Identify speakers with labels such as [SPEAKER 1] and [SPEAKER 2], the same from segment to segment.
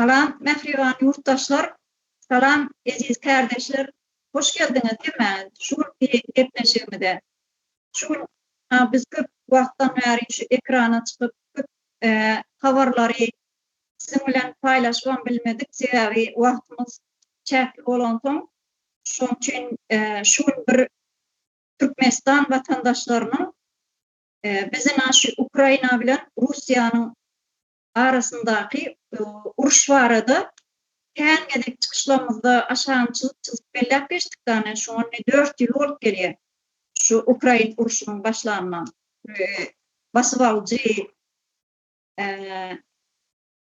[SPEAKER 1] Salam mähriban ýurtdaşlar, salam eziz kärdeşler, hoş geldiňiz hemmäňiz şu günki gepleşigimize. Şu gün biz köp wagtdan bäri şu ekrana çykyp köp habarlary siziň bilen paýlaşybam bilmedik, sebäbi wagtymyz çäkli bolansoň, şonuň üçin şu gün bir Türkmenistan watandaşlarynyň biziň şu Ukraina bilen Russiýanyň arasyndaky uruş barada kän gezek çykyşlarymyzda aşagyny çyzyp-çyzyp belläp geçdik dany, şuňa indi dört ýyl bolup gelýär şu ukrain urşunyň başlanyna. Basybalyjy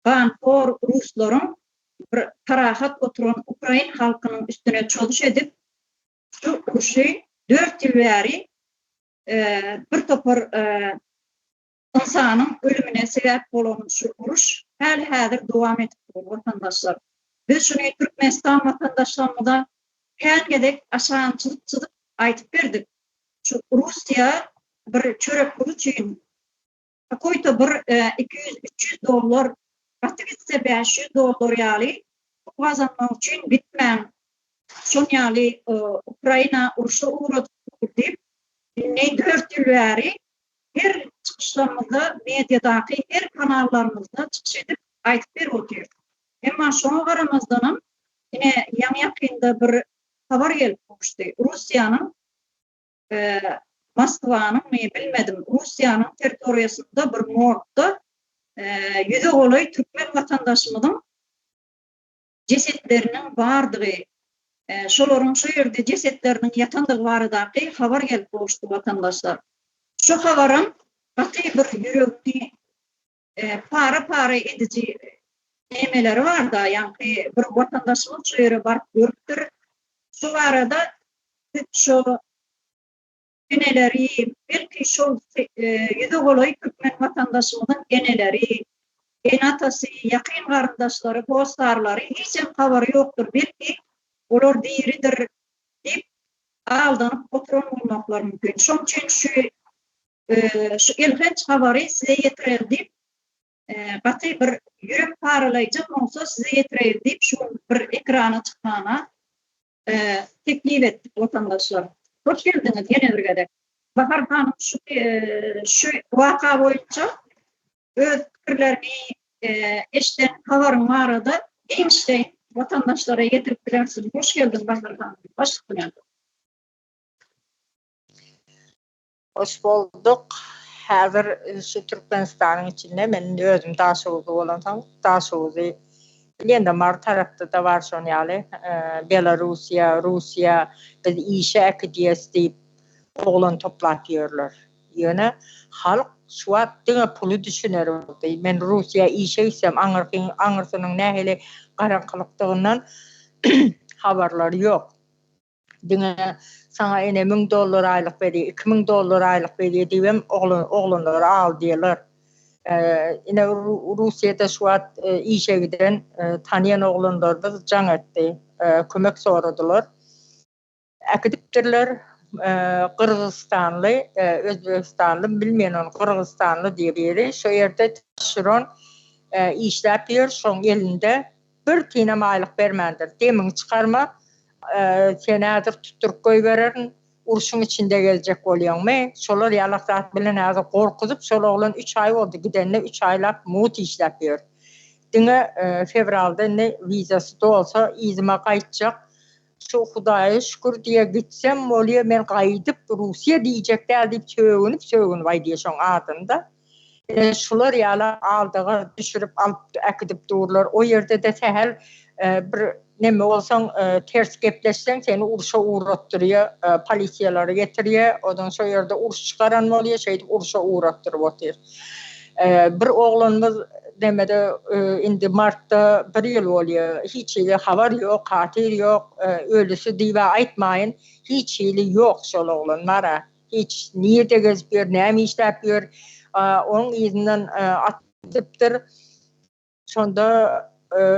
[SPEAKER 1] ganhor ruslaryň bir parahat oturan ukrain halkynyň üstüne çozuş edip, şu urşy dört ýyl bäri bir topar Ynsanyň ölümine sebäp bolan şu uruş häli-häzir dowam edip dur, watandaşlar. Biz şuny Türkmenistan watandaşlarymyza kän gezek aşagyny çyzyp-çyzyp aýdyp berdik. Şu Russiýa bir çörek puly üçin kakoýto bir 200-300 dollar, gaty gitse 500 dollar ýaly pul gazanmak üçin gitmäň, şon ýaly Ukraina urşa ugradyp dur diýip, indi dört ýyl bäri her çykyşlarymyzda mediadaky her kanallarymyzda çykyş edip aýdyp berip otyrys. Emma şoňa garamazdanam ine ýaňy-ýakynda bir habar gelip gowuşdy. Russiýanyň Moskwanyňmy bilmedim Russiýanyň territoriýasynda bir morgda ýüze golaý türkmen watandaşymyzyň jesetleriniň bardygy, şolaryň şu ýerde jesetleriniň ýatandygy baradaky habar gelip gowuşdy watandaşlar. Şu habaram gaty bir ýüregiňi para-para ediji nemeleri bar-da, ýaňky bir watandaşymyz şu ýere baryp görüpdir. Şu barada siz şu eneleri, belki şol ýüze golaý türkmen watandaşymyzyň eneleri, ene-atasy, ýakyn garyndaşlary, hossarlary hiçem habary ýokdur, belki olar diridir diýip aldanyp oturan bolmaklary mümkin. Şonuň üçin şu şu elhenç habary size ýetireli diýip, gaty bir ýürek paralaýjam bolsa size ýetireýin diýip şu gün bir ekrana çykmana teklip etdik watandaşlar. Hoş geldiňiz ýene bir gezek. Bahar hanym şu şu waka boýunça öz pikirlerini eşiden habaryň barada giňişleýin watandaşlara ýetirip bilersiň. Hoş geldiň Bahar hanym. Baş üstüne.
[SPEAKER 2] Hoş bolduk. Häzir şu Türkmenistanyň içinde men özüm Daşoguzly bolansoň, Daşoguzy bilýän-de Mary tarapda-da bar şon ýaly. Belarussiýa, Russiýa biz işe äkidýäs diýip oglan toplap ýörler. Ýöne halk şu wagt diňe puly düşüner boldy. Men Russiýa işe gitsem aňyrkyň aňyrsynyň nähili garaňkylykdygyndan habarlary ýok. Diňe saňa ene müň dollar aýlyk berýär, 2000 dollar aýlyk berýär diýibem oglan oglanlary aldylar. Ine Russiýada şu wagt işe giden tanýan oglanlarymyz jaň etdi, kömek soradylar. Äkidipdirler Gyrgyzystanly, Özbegistanly bilmeýän ony Gyrgyzystanly diýip biri şo ýerde taşeron işläp ýör, şoň elinde bir tinem aýlyk bermändir. Demiňi çykarma, Seni häzir tutduryp goýbererin, urşuň içinde geljek bolýaňmy? Şolar ýalak zat bilen häzir gorkuzyp, şol oglan üç aý boldy gidenine, üç aýlap mugt işläp ýör. Diňe fewralda indi wizasy dolsa yzyma gaýtjak. Şu Hudaýa şükür diýýär, gitsem bolýar, men gaýdyp Russiýa diýjek däl diýip sögünip-sögünip aýdýar şoň adyny-da. Ine, şular ýaly aldaga düşürip alyp äkidip durlar. O ýerde-de sähel bir neme bolsaň, ters gepleşseň, seni urşa ugratdyrýar, polisiýalary getirýär. Ondan şo ýerde uruş çykaran bolýar, şeýdip urşa ugratdyryp otyr. Bir oglanymyz nemede indi martda bir ýyl bolýar. Hiç hili habar ýok, hatyr ýok, ölüsi diýib-ä aýtmaýyn, hiç hili ýok şol oglan bar-a. Hiç nirde gezip ýör, näme işläp ýör, onuň yzyndan at gidipdir. Şonda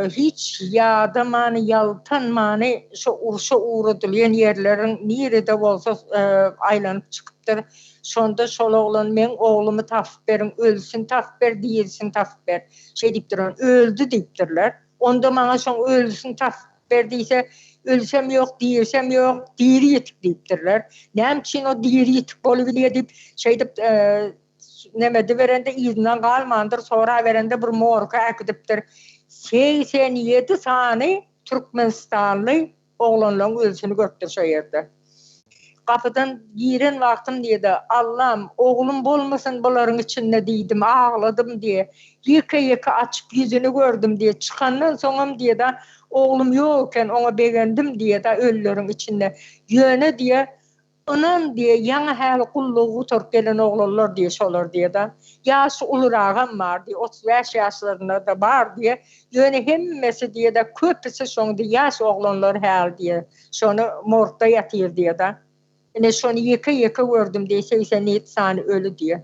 [SPEAKER 2] hiç ýadamany, ýaltanmany şo urşa ugradylýan ýerleriň nirede bolsa aýlanyp çykypdyr. Şonda şol oglan meň oglumy tapyp beriň, ölüsini tapyp ber, dirisini tapyp ber. Şeý diýip duran, öldi diýipdirler. Onda maňa şoň ölüsini tapyp ber diýse, ölüsem ýok, dirisem ýok, diri ýetik diýipdirler. Näme üçin o diri ýetik bolubilýär diýip, şeýdip neme ediberende yzyndan galmandyr, soraberende bir morga äkidipdir. 87 sany türkmenistanly Oglanlaň ölüsini görüpdir şo ýerde. Gapydan giren wagtym diýdi, Allam, oglum bolmasyn bularyň içinde diýdim, agladym diýe. Ýeke-ýeke açyp ýüzüni gördüm diýe. Çykandan soňam diýe-da, oglum ýok eken, oňa begendim diýe-da ölüleriň içinde. Ýöne diýe, Ynan diýe, ýaňy häli gullugy gutaryp gelen oglanlar diýe şolar diýe-da. Ýaşy uluragam bar diýe, 35 ýaşlarynda-da bar diýe. Ýöne hemmesi diýe-de, köpüsi şoň diýe ýaş oglanlar häli diýe. Şony morgda ýatyr diýe-de. Ine şony ýeke-ýeke gördüm diýe, 87 sany öli diýe.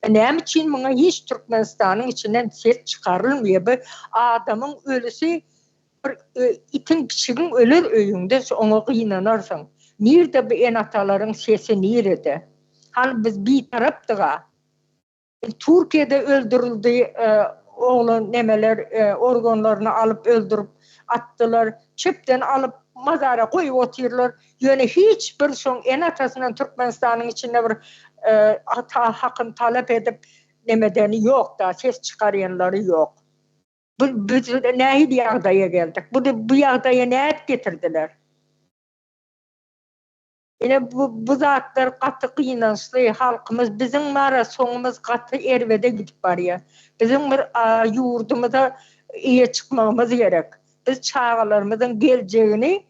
[SPEAKER 2] Näme üçin muňa hiç Türkmenistanyň içinden ses çykarylmaýar? Bu adamyň ölüsi Bir itiň pişigiň öler öýüňde oňa gynanarsyň. Nirde bu ene-atalaryň sesi nirede? Hany biz bitarapdyga. Türkiýede öldürildi oglan nemeler organlaryny alyp öldürip atdylar. Çöpden alyp mazara goýup otyrlar. Ýöne hiç bir şoň ene-atasyndan Türkmenistanyň içinde bir ata hakyny talap edip nemedeni ýokda ses çykarýanlary ýok. Bu biz nähili ýagdaýa geldik? Bu bu ýagdaýa nädip getirdiler? Ine bu bu zatlar gaty gynançly. Halkymyz biziň bara soňumyz gaty erbede gidip barýar. Biziň bir ýurdumyza eýe çykmagymyz gerek. Biz çagalarymyzyň geljegini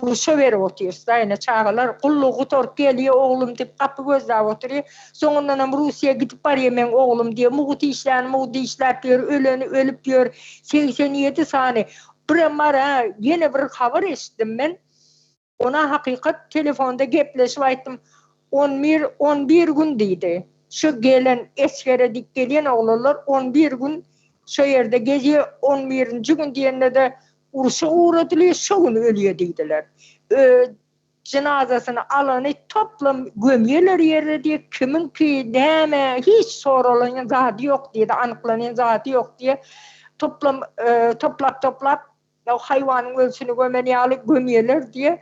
[SPEAKER 2] Urşa berip otyrys-da, ine, çagalar gullugy gutaryp gelýär, oglum diýip, gapy gözläp otyrýar. Soňundanam Russiýa gidip barýar meň oglum diýýär. Mugt işläni mugt işläp ýör, öleni ölüp ýör. 87 sany. Birem bar-a, ýene bir habar eşitdim men. Ona hakykat telefonda gepleşip aýtdym. On bir, on bir gün diýdi. Şu gelen esgere diýip gelýän oglanlar on bir gün şo ýerde gezýär, on birinji gün diýende-de Urşa ugradylýar, şo gün ölýär diýdiler. Jynazasyny alany toplam gömýärler ýerde diýýär, kimiňki, näme, hiç soralanýan zady ýok diýdi, anyklanýan zady ýok diýýär. Toplam toplap-toplap, haýwanyň ölüsini gömen ýaly gömýärler diýýär.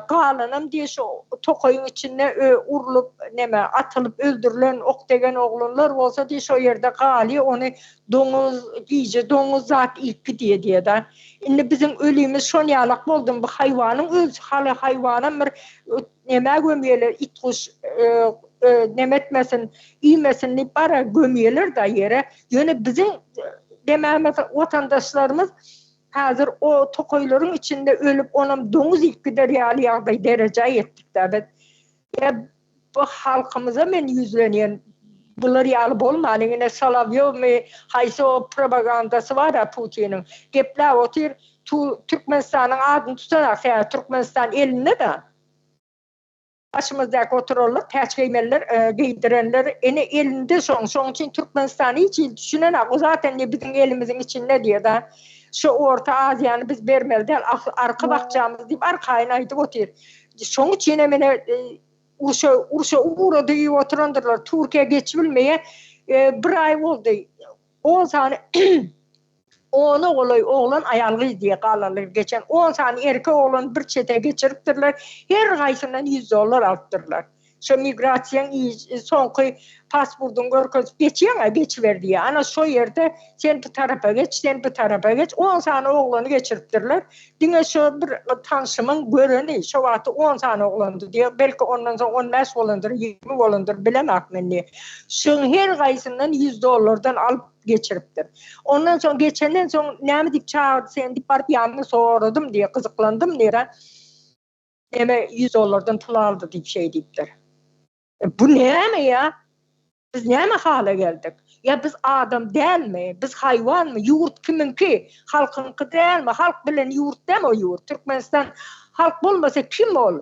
[SPEAKER 2] Galanam diýýär, şo tokaýyň içinde urlup, neme, atylyp öldürilen, ok degen oglanlar bolsa diýýär, şo ýerde galýar, ony Doňuz, gije doňuz zat iýip gidýä diýýä-da. Indi biziň ölimiz şon ýalak boldumy, bu haýwanyň ölüsi haly haýwanam bir nemä gömýäler, it-guş neme etmesin, iýmesin diýip bara gömýäler-da ýere. Ýöne biziň nemämiz, watandaşlarymyz häzir o tokaýlaryň içinde ölüp, onam doňuz iýip gider ýaly ýagdaý derejä ýetdik-dä biz. Ýa bu halkymyza men ýüzlenýän, bular ýaly bolmalyň, ine Solowýowmy, haýsy o propagandasy bar-a Putiniň, gepläp otyr, Türkmenistanyň adyny tutanak, sebäbi Türkmenistan elinde-de. Başymyzdaky oturanlar, täç geýmeliler, geýdirenler, ine elinde şoň, şoň üçin Türkmenistan hiç hili düşünenak, o zaten ne biziň elimiziň içinde diýer-de. Şu Orta Aziýany biz bermeli däl, arka bakjamyz diýip arkaýyn aýdyp otyr. Şoň üçinem ine urşa urşa ugrady diýip oturandyrlar. Türkiýä geçibilmeýär. Bir aý boldy. 10 sany ona golaý oglan aýal gyz diýe galanlar geçen 10 sany erkek oglan bir çete geçiripdirler. Her gaýsyndan 100 dollar alypdyrlar. Şo migrasiýaň soňky pasportyňy görkezip geçýäň-ä, geçiber diýýär. Ana şo ýerde sen bu tarapa geç, sen bu tarapa geç. On sany oglany geçiripdirler. Diňe şo bir tanşymyň göreni, şo wagty on sany oglandy diýýär. Belki ondan soň on bäş bolandyr, 20 bolandyr, bilemok men diýýär. Şoň her gaýsyndan ýüz dollardan alyp geçiripdir. Ondan soň geçenden soň näme diýip çagyrdy seni diýip baryp ýanyna soradym diýýär, gyzyklandym diýýär. Neme 100 dollardan pul aldy diýip şeý diýipdir. E, bu näme ýa? Biz näme hala geldik? Ýa biz adam dälmi? Biz haýwanmy? Ýurt kimiňki? Halkyňky dälmi? Halk bilen ýurt dämi o ýurt? Türkmenistan halk bolmasa kim ol?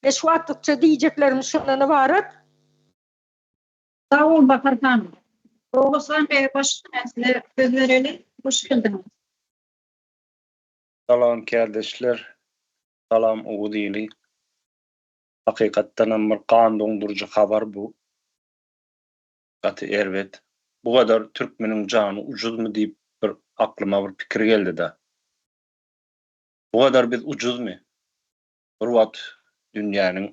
[SPEAKER 2] E şu wagtlykça diýjeklerim şundan ybarat.
[SPEAKER 1] Sag bol Bahar hanym. Oguzhan beg baş üstüne size söz bereli. Hoş geldiňiz.
[SPEAKER 3] Salam kärdeşler, salam Oguz ili. Hakykatdanam bir gan doňduryjy habar bu. Gaty erbet. Bu gadar türkmeniň jany ujuzmy diýip bir. Aklyma bir pikir geldi-de. Bu gadar biz ujyzmy? Bir wagt dünýäniň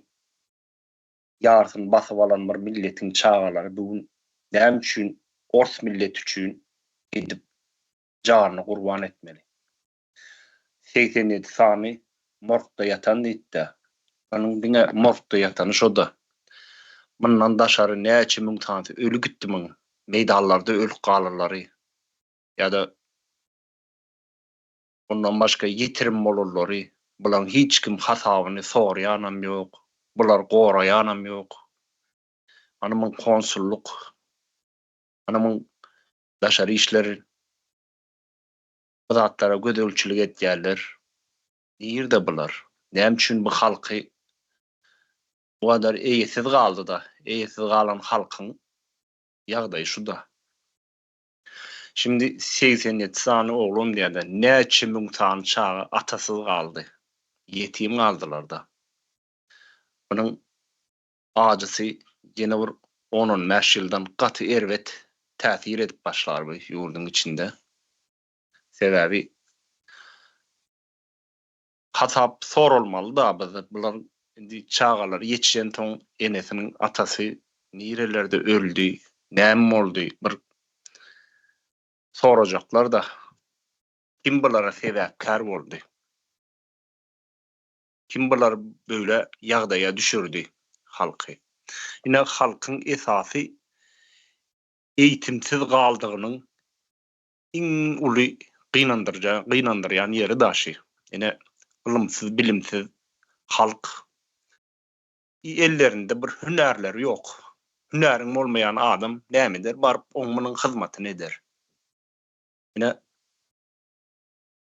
[SPEAKER 3] ýarsyny basyp alan bir milletiň çagalary bu gün näme üçin ors milleti üçin gidip janyny gurban etmeli? 87 sany morgda ýatan diýdi-dä. Onuň diňe morgda ýatany şo-da. Mundan daşary näçe müň sanysy öli gitdi muň, meýdanlarda ölüp galanlary ýa-da ondan başga ýitirim bolanlary, bulaň hiç kim hasabyny soraýanam ýok, bulary goraýanam ýok. Ana muň konsullyk, ana muň daşary işler bu zatlara gözegçilik edýärler. Nirde bular? Näme üçin bu halky bu gadar eýesiz galdy-da? Eýesiz galan halkyň ýagdaýy şu-da. Şindi 87 sany oglan diýýär-de, näçe müň sany çaga atasyz galdy, ýetim galdylar-da. Munuň ajysy ýene bir on-on bäş ýyldan gaty erbet täsir edip başlar bu ýurduň içinde. Sebäbi hasap soralmaly-da bizde bular indi çagalary ýetişensoň enesiniň atasy nirelerde öldi, näme boldy bir sorajaklar-da. Kim bulara sebäpkär boldy? Kim bular beýle ýagdaýa düşürdi halky? Ine halkyň esasy eýitimsiz galdygynyň iň uly gynandyrja gynandyrýan ýeri daşy. Ine ylymsyz bilimsiz halk ellerinde bir hünärleri ýok. Hünäriň bolmaýan adam näme eder baryp oň munuň hyzmatyny eder. Ine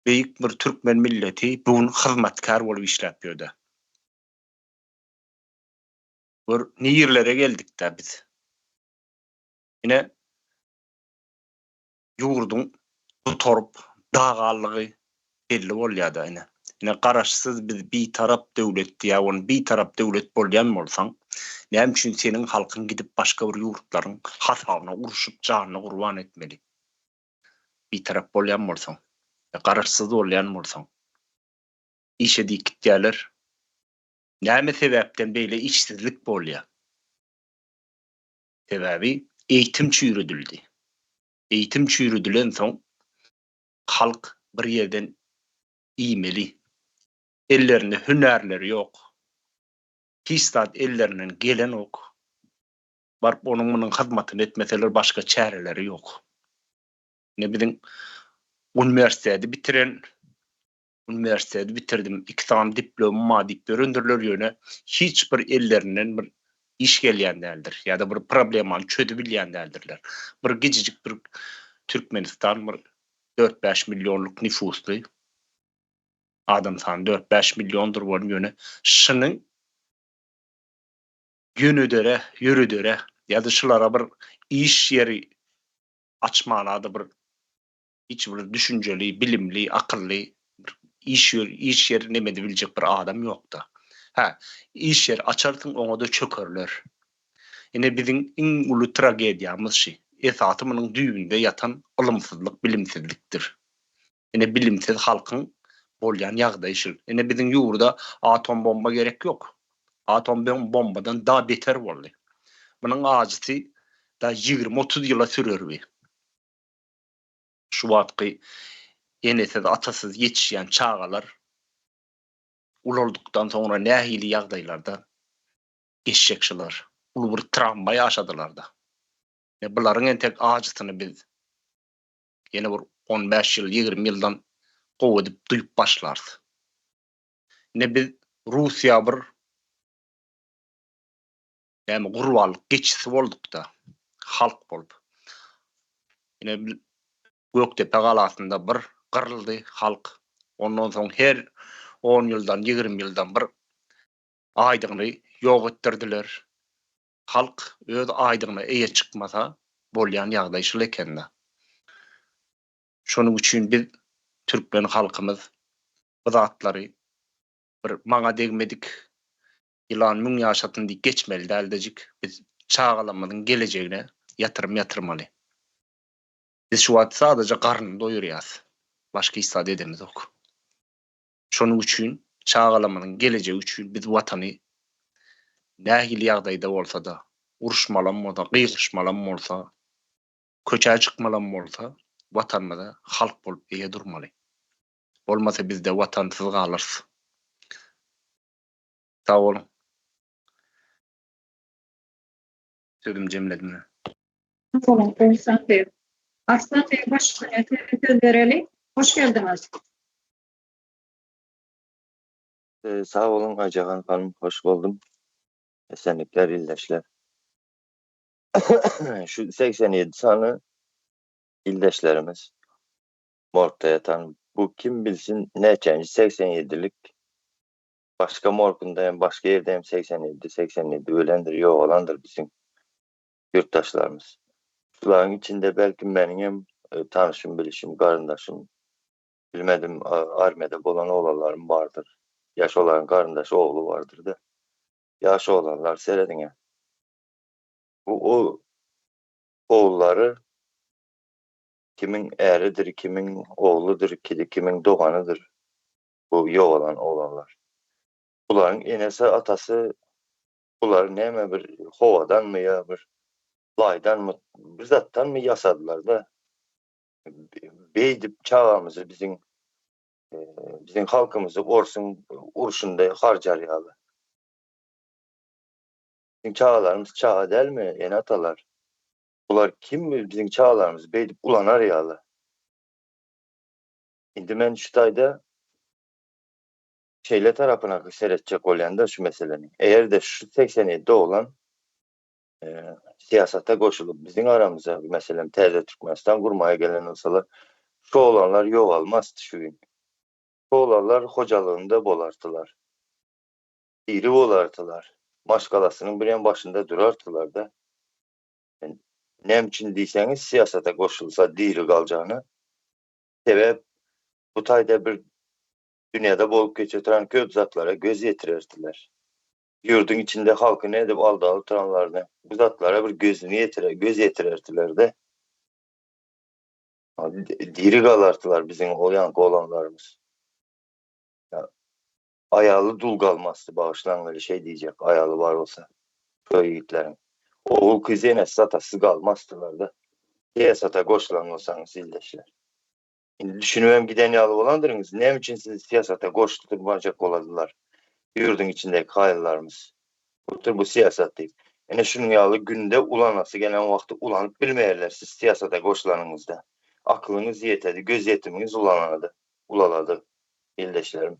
[SPEAKER 3] beýik bir türkmen milleti bu gün hyzmatkär bolup işläp ýörde. Gör nirlere geldikdä biz. Ine ýurduň gutaryp dagallygy belli bolýada ine. Ine garaşsyz biz bitarap döwlet diýýä ony bitarap döwlet bolýan bolsaň näme üçin seniň halkyň gidip başga bir ýurtlaryň hasabyna urşup janyny gurban etmeli. Bitarap bolýan bolsaň, garaşsyz bolýan bolsaň, işe diýip gitýärler. Näme sebäpden beýle işsizlik bolýar? Sebäbi eýitim çüýredildi. Eýitim çüýredilensoň, halk bir ýerden iýmeli. Ellerinde hünärleri ýok. Hiç zat ellerinden gelenok. Baryp onuň-munuň hyzmatyny etmeseler başga çäreleri ýok. Ine biziň uniwersiteti bitiren, uniwersiteti bitirdim, iki sany diplomym bar diýip ýörendirler, ýöne hiç bir ellerinden bir iş gelýän däldir ýa-da bir problemany çözübilýän däldirler. Bir gijijik bir Türkmenistan bir dört-bäş millionlyk nifusly, adam sany dört-bäş milliondyr bolun, ýöne şuny ýönedere, ýöredere ýa-da şulara bir iş ýeri açmana-da bir hiç bir düşünjeli, bilimli, akylly bir iş ýeri, iş ýeri neme edibiljek bir adam ýok-da. Hä, iş ýeri açarsyň, oňa-da çökerler. Ine biziň iň uly tragediýamyz şi. Esasy munuň düýbünde ýatan ylymsyzlyk, bilimsizlikdir. Ine bilimsiz halkyň bolýan ýagdaýy şul. Ine biziň ýurda atom bomba gerek ýok. Atom bombadan da beter boldy. Munuň ajysy da 20-30 ýyla sürer bi. Şu wagtky enesiz atasyz ýetişýän çagalar ulaldykdan soňra nähili ýagdaýlarda geçjek şular. Uly bir trawma ýaşadylarda. Ine bularyň entek ajysyny biz ýene bir on bäş ýyl, 20 ýyldan gowy edip duýup başlarys. Ine biz Russiýa bir näme gurbanlyk geçisi bolduk-da, halk bolup. Ine Gökdepe galasynda bir gyryldy halk. Ondan soň her on ýyldan, 20 ýyldan bir aýdyňy ýok etdirdiler. Halk öz aýdygyna eýe çykmasa bolýan ýagdaý şul ekende. Şonuň üçin biz türkmen halkymyz bu zatlary bir maňa degmedik ýylan müň ýaşasyn diýip geçmeli däldejik. Biz çagalarymyzyň gelejegine ýatyrym ýatyrmaly. Biz şu wagt sadaja garnyny doýurýas. Başga hiç zat edemizok. Şonuň üçin çagalarymyzyň gelejegi üçin biz Watany nähili ýagdaýda bolsa-da, uruşmalam bolsa, gygyryşmalam bolsa, köçä çykmalam bolsa, Watanymyza halk bolup eýe durmaly. Bolmasa bizde Watansyz galarys. Sag boluň. Sözümi jemledim men.
[SPEAKER 1] Sag boluň Arslan beg. Arslan beg baş üstüne size söz bereli. Hoş geldiňiz.
[SPEAKER 4] Sag boluň Aýjahan hanym hoş boldum. Esenlikler ildeşler. Şu 87 sany ildeşlerimiz morgda ýatan bu kim bilsin näçenji 87-lik Başga morgunda hem başga ýerde hem 87, 87 ölendir, ýogalandyr biziň ýurtdaşlarymyz. Şularyň içinde belki meniň hem tanyşym, bilişim, garyndaşym, bilmedim armiýada bolan oglanlarym bardyr. Ýa şolaryň garyndaşy ogly bardyr-da. Ýaş oglanlar serediň-ä. Bu ogullary kimiň äridir, kimiň ogludyr, kimiň doganydyr. Bu ýogalan oglanlar. Bularyň enesi atasy bulary näme bir howadanmy ýa bir laýdanmy bir zatdanmy ýasadylarda beýdip çagamyzy biziň biziň halkymyzy orsuň urşunda harjar ýaly. Biziň çagalarymyz çaga dälmi ene atalar? Bular kim biziň çagalarymyzy beýdip ulanar ýaly? Indi men şu taýda şeýle tarapyna seretjek bolýan-da şu meseleniň. Eger-de şu 87 oglan syýasata goşulyp, biziň aramyza, meselem, täze Türkmenistan gurmaga gelen bolsalar, şu oglanlar ýogalmazdy şu gün. Şu oglanlar hojalygynda bolardylar. Diri bolardylar. Maşgalasynyň birem başynda durardylar-da. Näme üçin diýseňiz, syýasata goşulsa diri galjagyna. Sebäp bu taýda bir dünýäde bolup geçoturan köp zatlara göz ýetirerdiler. Ýurduň içinde halky nädip aldaly oturanlaryny bu zatlara bir gözüni ýetire göz ýetirerdiler-de. Diri galardylar biziň o ýanky oglanlarymyz. Aýaly dul galmasdy bagyşlaň weli şeý diýjek aýaly bar bolsa şo ýigitleriň. Ogul kyz enesiz atasyz galmasdylarda. Syýasata goşulan bolsaňyz ildeşler. Indi düşünibem giden ýaly bolandyrňyz näme üçin sizi syýasata goşdurmajak boladylar ýurduň içindäki haýynlarymyz. Otur bu syýasat diýip. Ine şunuň ýaly günde ulanasy gelen wagty ulanyp bilmeýärler siz syýasata goşulanyňyzda. Akylyňyz ýetedi gözýetimiňiz ulanady ulalady. Ildeşlerim.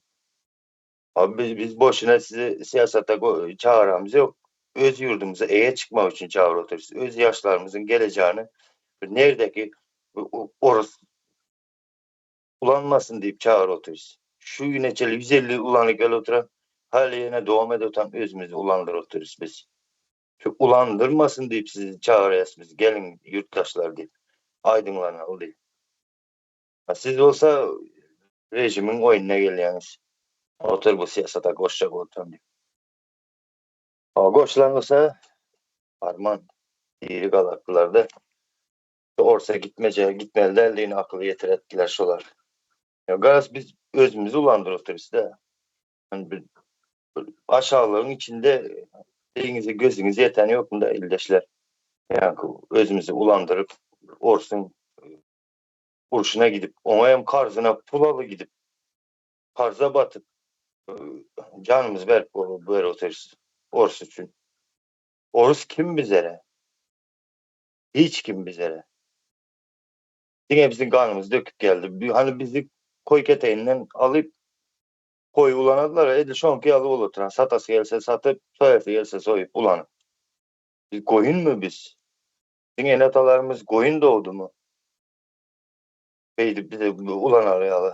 [SPEAKER 4] Abi biz, biz boşuna sizi syýasata çagyramyz ýok. Öz ýurdumyza eýe çykmak üçin çagyryp otyrys. Öz ýaşlarymyzyň gelejegini bir neredeki orus ulanmasyn diýip çagyryp otyrys. Şu güne çenli 150 ýyl ulanyp gelip oturan, hali ýene dowam edip oturan özümizi ulandyryp otyrys biz. Şu ulandyrmasyn diýip sizi çagyrýas biz, geliň ýurtdaşlar diýip, aýdyňlanaly diýip. A siz bolsa režimiň oýnuna gelýäňiz. Otur bu syýasata goşjak bolsam diýip. A goşulan bolsa arman diri galardylarda. Orsa gitmejegi gitmeli däldigini akyl ýetiretdiler şolar. Ya garaz biz özümizi ulandyryp otyrys-da. Yani bir, bir aşagylygyň içinde eliňize gözüňiz ýeteni ýok munda ildeşler. Yani özümizi ulandyryp orsuň urşuna gidip, oňa hem karzyna pul aly gidip, karza batyp, janymyzy berip berip otyrys orus üçin. Orus kim bizere? Hiç kim bizere. Diňe biziň ganymyzy döküp geldi. Hani bizi koý keteginden alyp koý ulanadylar, edil şoňky ýaly bolup oturan. Satasy gelse satyp, soýasy gelse soýup ulanyp. Biz goýunmy biz? Biziň ene-atalarymyz goýun dogdumy? Beýdip bizi ulanar ýaly.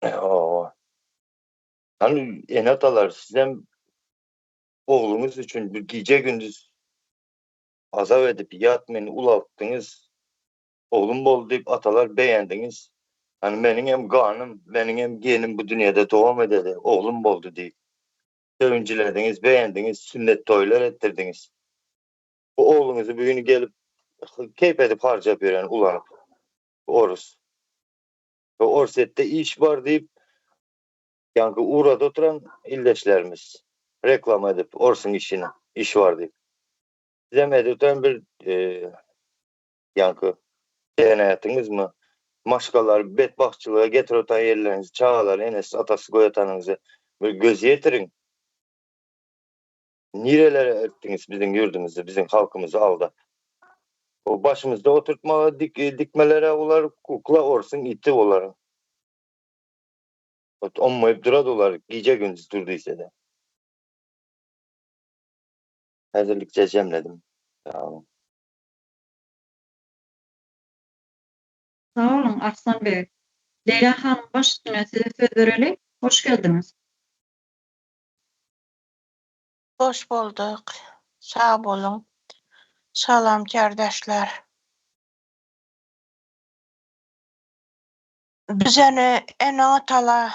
[SPEAKER 4] Hawa. Hany ene-atalar sizem ogluňyz üçin bir gije-gündiz azap edip ýatmyn ulaltdyňyz. Oglum boldy diýip atalar begendiňiz. Hany meniň hem ganym, meniň hem genim bu dünýede dowam ededi, oglum boldy diýip. Sevinjilediňiz, begendiňiz, sünnet toýlar etdirdiňiz. Bu ogluňyzy bu gün gelip. keýp edip harjap ýören ulanyp orus. We Orsýetde iş bar diýip ýaňky ugrada oturan ildeşlerimiz reklama edip orsuň işini iş bar diýip. Sizem edip oturan bir ýaňky jenaýatyňyzmy maşgalalary betbagtçylyga getirip oturan ýerleriňizi çagalary enesiz atasyz goýatanyňyzy bir göz ýetiriň. Nirelere eltdiňiz biziň ýurdumyzy, biziň halkymyzy aldap. O başymyzda oturtmaga dik dikmelere olar kukla orsuň iti olaryň. Ot ommaýyp durady olar gije gündiz dur diýsede. Häzirlikçe jemledim. Sag boluň.
[SPEAKER 1] Sag boluň Arslan beg. Leýla hanym baş üstüne size söz bereli. Hoş geldiňiz.
[SPEAKER 5] Hoş bolduk. Sag boluň. Salam kärdeşler. Bizeni ene-atala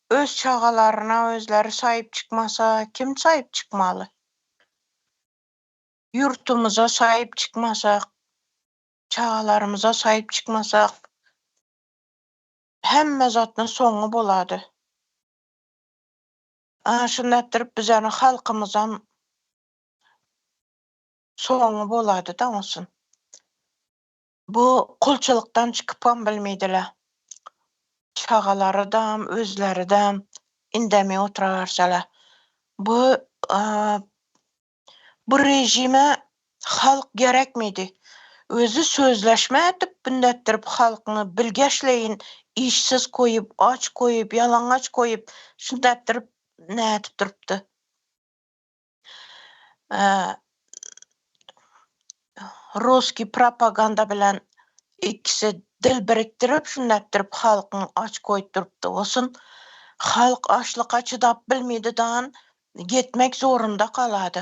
[SPEAKER 5] öz çagalaryna özleri saýyp çykmasa kim saýyp çykmaly? Ýurtumyza saýyp çykmasak, çagalarymyza saýyp çykmasak hemme zatny soňy bolady. Ana şunda etdirip bizeni halkymyzam soňy bolady-da onsun. Bu kulçulykdan çykypam bilmeýdiler. Çagalarydan, özleridem indemey oturaberseler. Bu bu rejime halk gerekmidi. Özi sözleşme etip bündetdirip halkyny bilgeşleýin işsiz koýup, aç koýup, ýalaňaç koýup şundetdirip nädip durupdy. Ruski propaganda bilen ikisi dil birikdirip şundetdirip halkyny aç koýup durupdy. Osun halk açlyka çydap bilmedi dan Getmek zorunda galady.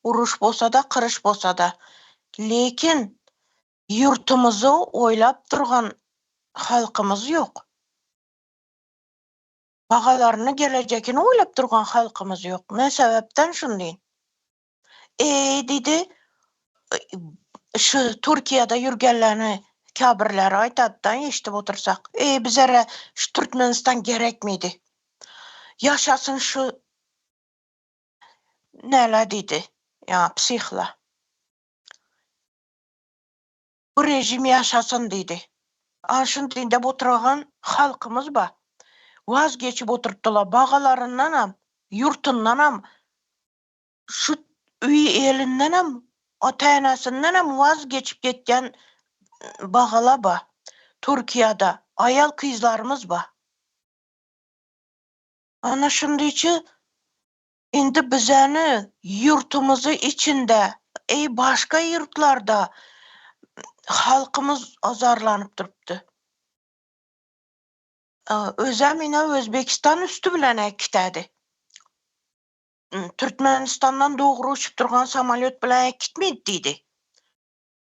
[SPEAKER 5] Uruş bolsada, kyryş bolsada. Lekin ýurtumyzy oýlap durgan halkymyz ýok. Bagalaryny, gelejekini oýlap durgan halkymyz ýok. Ne sebäpden şundy? Eý diýdi, şu Türkiýede ýürgenlerini käbirleri aýdady-da, eşidip otursak. Eý bizere şu Türkmenistan gerekmidi? Ýaşasyn şu näle diýdi, ýa psihla. Bu režim ýaşasyn diýdi. Ana şuny diňdäp oturagan halkymyz bar. Waz geçip oturypdylar bagalaryndanam, ýurtundanam, şu öý elindenem, ata-enesindenem waz geçip getýän bagala bar. Türkiýede aýal-kyzlarymyz bar. Ana şundyçy indi bizeni ýurtumyzy içinde eý başga ýurtlarda halkymyz azarlanyp durupdy. Özem ine Özbekistan üsti bilen äkitedi. Türkmenistandan dogry uçup durgan samolýot bilen äkitmedi diýdi.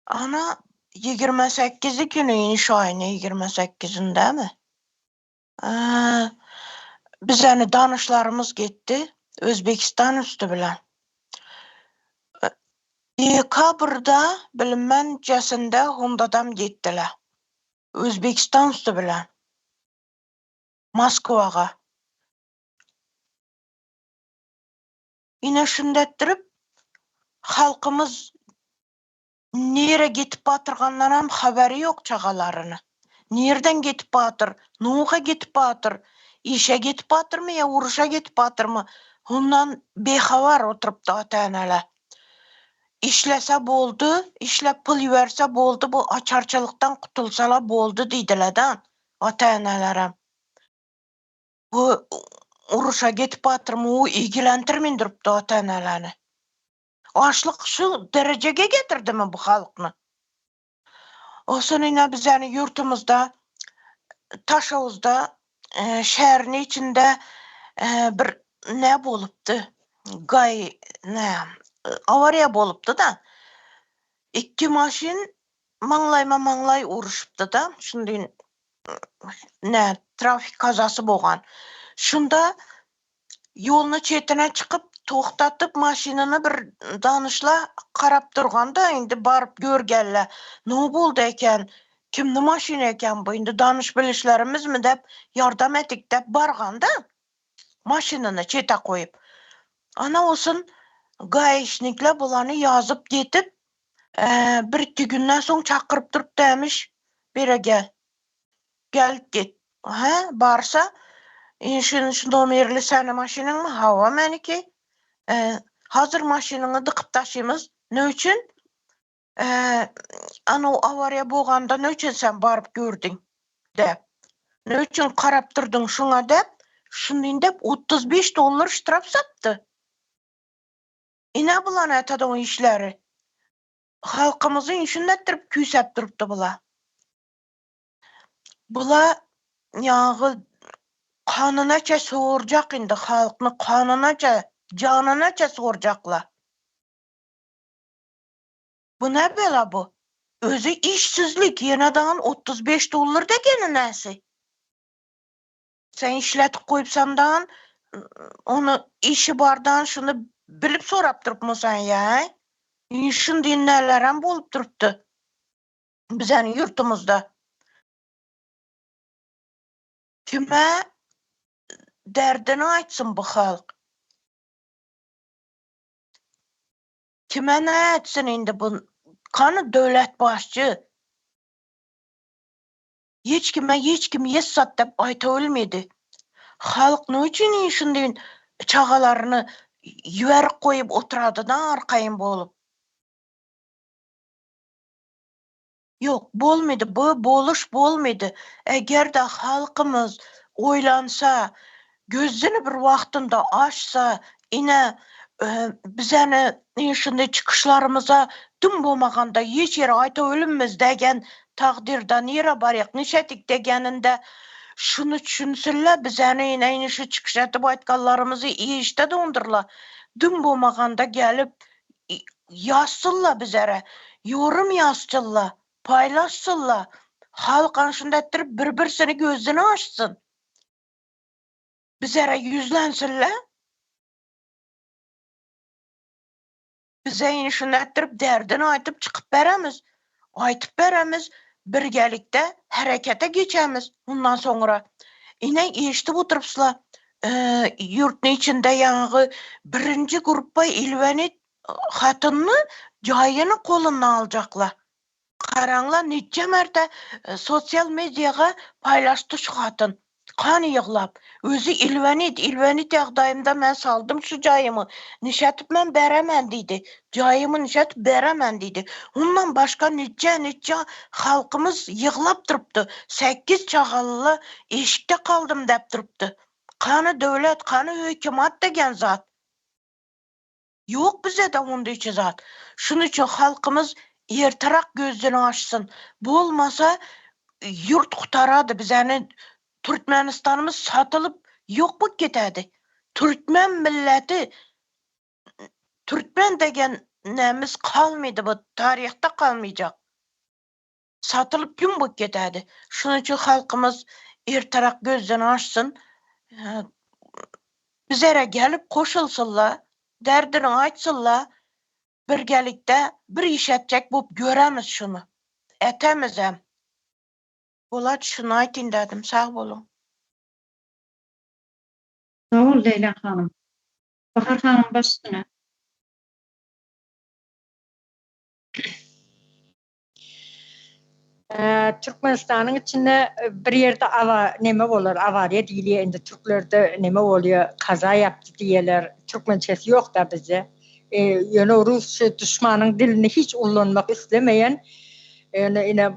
[SPEAKER 5] Ana 28-i güni şu aýyň 28-indemi? Bizeni danyşlarymyz gitdi Özbekistan üsti bilen. Dekabrda bilinmän jesinde Hondadam gitdiler. Özbekistan üsti bilen. Moskwaga. Ine şunda etdirip halkymyz Nirä gitip batyrgandanam habary ýok çagalaryny. Nirden gitip batyr, nuha gitip batyr, işe gitip batyrmy ýa uruşa gitip batyrmy, hondan behabar oturypdy ata-eneler. Işlese boldy, işläp pul iberse boldy, bu açarçylykdan gutulsalar boldy diýdiler-dä ata-enelerem. Bu uruşa gitip batyrmy, u ilgilendirmän durupdy ata-enelerni. Açlyk şu derejege getirdimi bu halkny? Osun ine bizäni ýurtumyzda Taşowuzda şäherini içinde bir ne bolupdy? Gaý ne awariýa bolupdy-da. Ikki maşyn maňlaýma maňlaý uruşypdy-da. Şundy ne trafik kazasy bogan. Şunda ýoluny çetine çykyp. Togtatyp maşynyny bir danyşla garap durganda indi baryp gör gelle no boldy eken kimni maşyny eken bu indi danyş bilişlerimizmi dep ýardam etik dep barganda maşynyny çete goýup ana olsun gaişnikle bulany ýazyp getip bir iki günden soň çakyryp durup dämiş bere gel gel get hä barsa indi şu nomerli seni maşynyňmy hawa meniki hazir maşynyňy dykyp daşymyz ne üçin Anow awariýa boganda ne üçin sen baryp gördüň däp. Ne üçin karap durduň şuňa däp, şundyn däp 35 dollar ştraf sapdy. Ine bulan ätadoň işleri. Halkymyzy şundetdirip küýsäp durupdy bula. Bula ýaňy kanynaça sorjak indi halkny kanynaça, janynaça sorjakla. Bu ne bela bu? Özi işsizlik ýene daňyn 35 dollar degeni näsi? Sen işletip goýupsan daňyn ony işi bardan şuny bilip sorap durupmy sen ýa? Şundy nälerem bolup durupdy bizeniň ýurtumyzda. Kime derdini aýtsyn bu halk? Kime ne etsin indi bu kany döwlet başçy hiç kime hiç kim ýessat dep aýta bilmedi. Halk ne üçin şunday çagalaryny ýüberik goýup oturadydan arkaýyn bolup. Ýok, bolmady, bu boluş bolmady. Eger-de halkymyz oýlansa, gözüni bir wagtynda açsa, ine, bizeni şunday çykyşlarymyza düm bolmaganda hiç ýere aýta bilmez degen takdyrda nirä barýak, nişedik degeninde şuny düşünsinler, bizeni ine ine şu çykyş edip aýtganlarymyzy işde dondurlar. Düm bolmaganda gelip Ýazsynla bizere, ýorum ýazsynla, paýlaşsynla, halk ana şunda etdirip bir-birsini gözüni açsyn. Bizere ýüzlensinle. Bize ine şunda etdirip derdini aýtyp çykyp beremiz. Aýtyp beremiz, birgelikde herekete geçemiz mundan soňra. Ine eşidip oturypsla, ýurtny içinde ýaňy birinji gruppa ilwenit hatynyny jaýyny goluna aljakla. Garaňla niçe märte sosial mediaga paýlaşdy şu hatyn. Kan ýyglap. Özi ilwenit, ilwenit ýagdaýymda men saldym şu jaýymy. Nişetip men beremen diýdi. Jaýymy nişetip beremen diýdi. Ondan başga niçe niçe halkymyz ýyglap durupdy. Sekiz çagalyla eşikde kaldym dep durupdy. Kany döwlet, kany hökümat degen zat. Ýok bizede ondaýça zat. Şunuň üçin halkymyz erterak gözüni açsyn. Bolmasa ýurt gutarady bizäni Türkmenistanymyz satylyp ýok bolup getädi. Türkmen milleti türkmen degen nämiz kalmydy bu taryhda kalmyjak. Satylyp güm bolup getädi. Şunuň üçin halkymyz erterak gözden açsyn. Bizere gelip goşulsynlar, derdini aýtsynlar, birgelikde bir iş etjek bolup göremiz şuny. Etemizem. Bolat şuny aýtyn dedim. Sag boluň.
[SPEAKER 1] Sag bol Leýla hanym. Bahar hanym baş üstüne.
[SPEAKER 2] Türkmenistanyň içinde bir ýerde awa neme bolar awariýa diýilýär indi türklerde neme bolýar kaza ýapdy diýýärler türkmençesi ýokda bizde ýöne rusça duşmanyň dilini hiç ullanmak islemeýän ýöne ine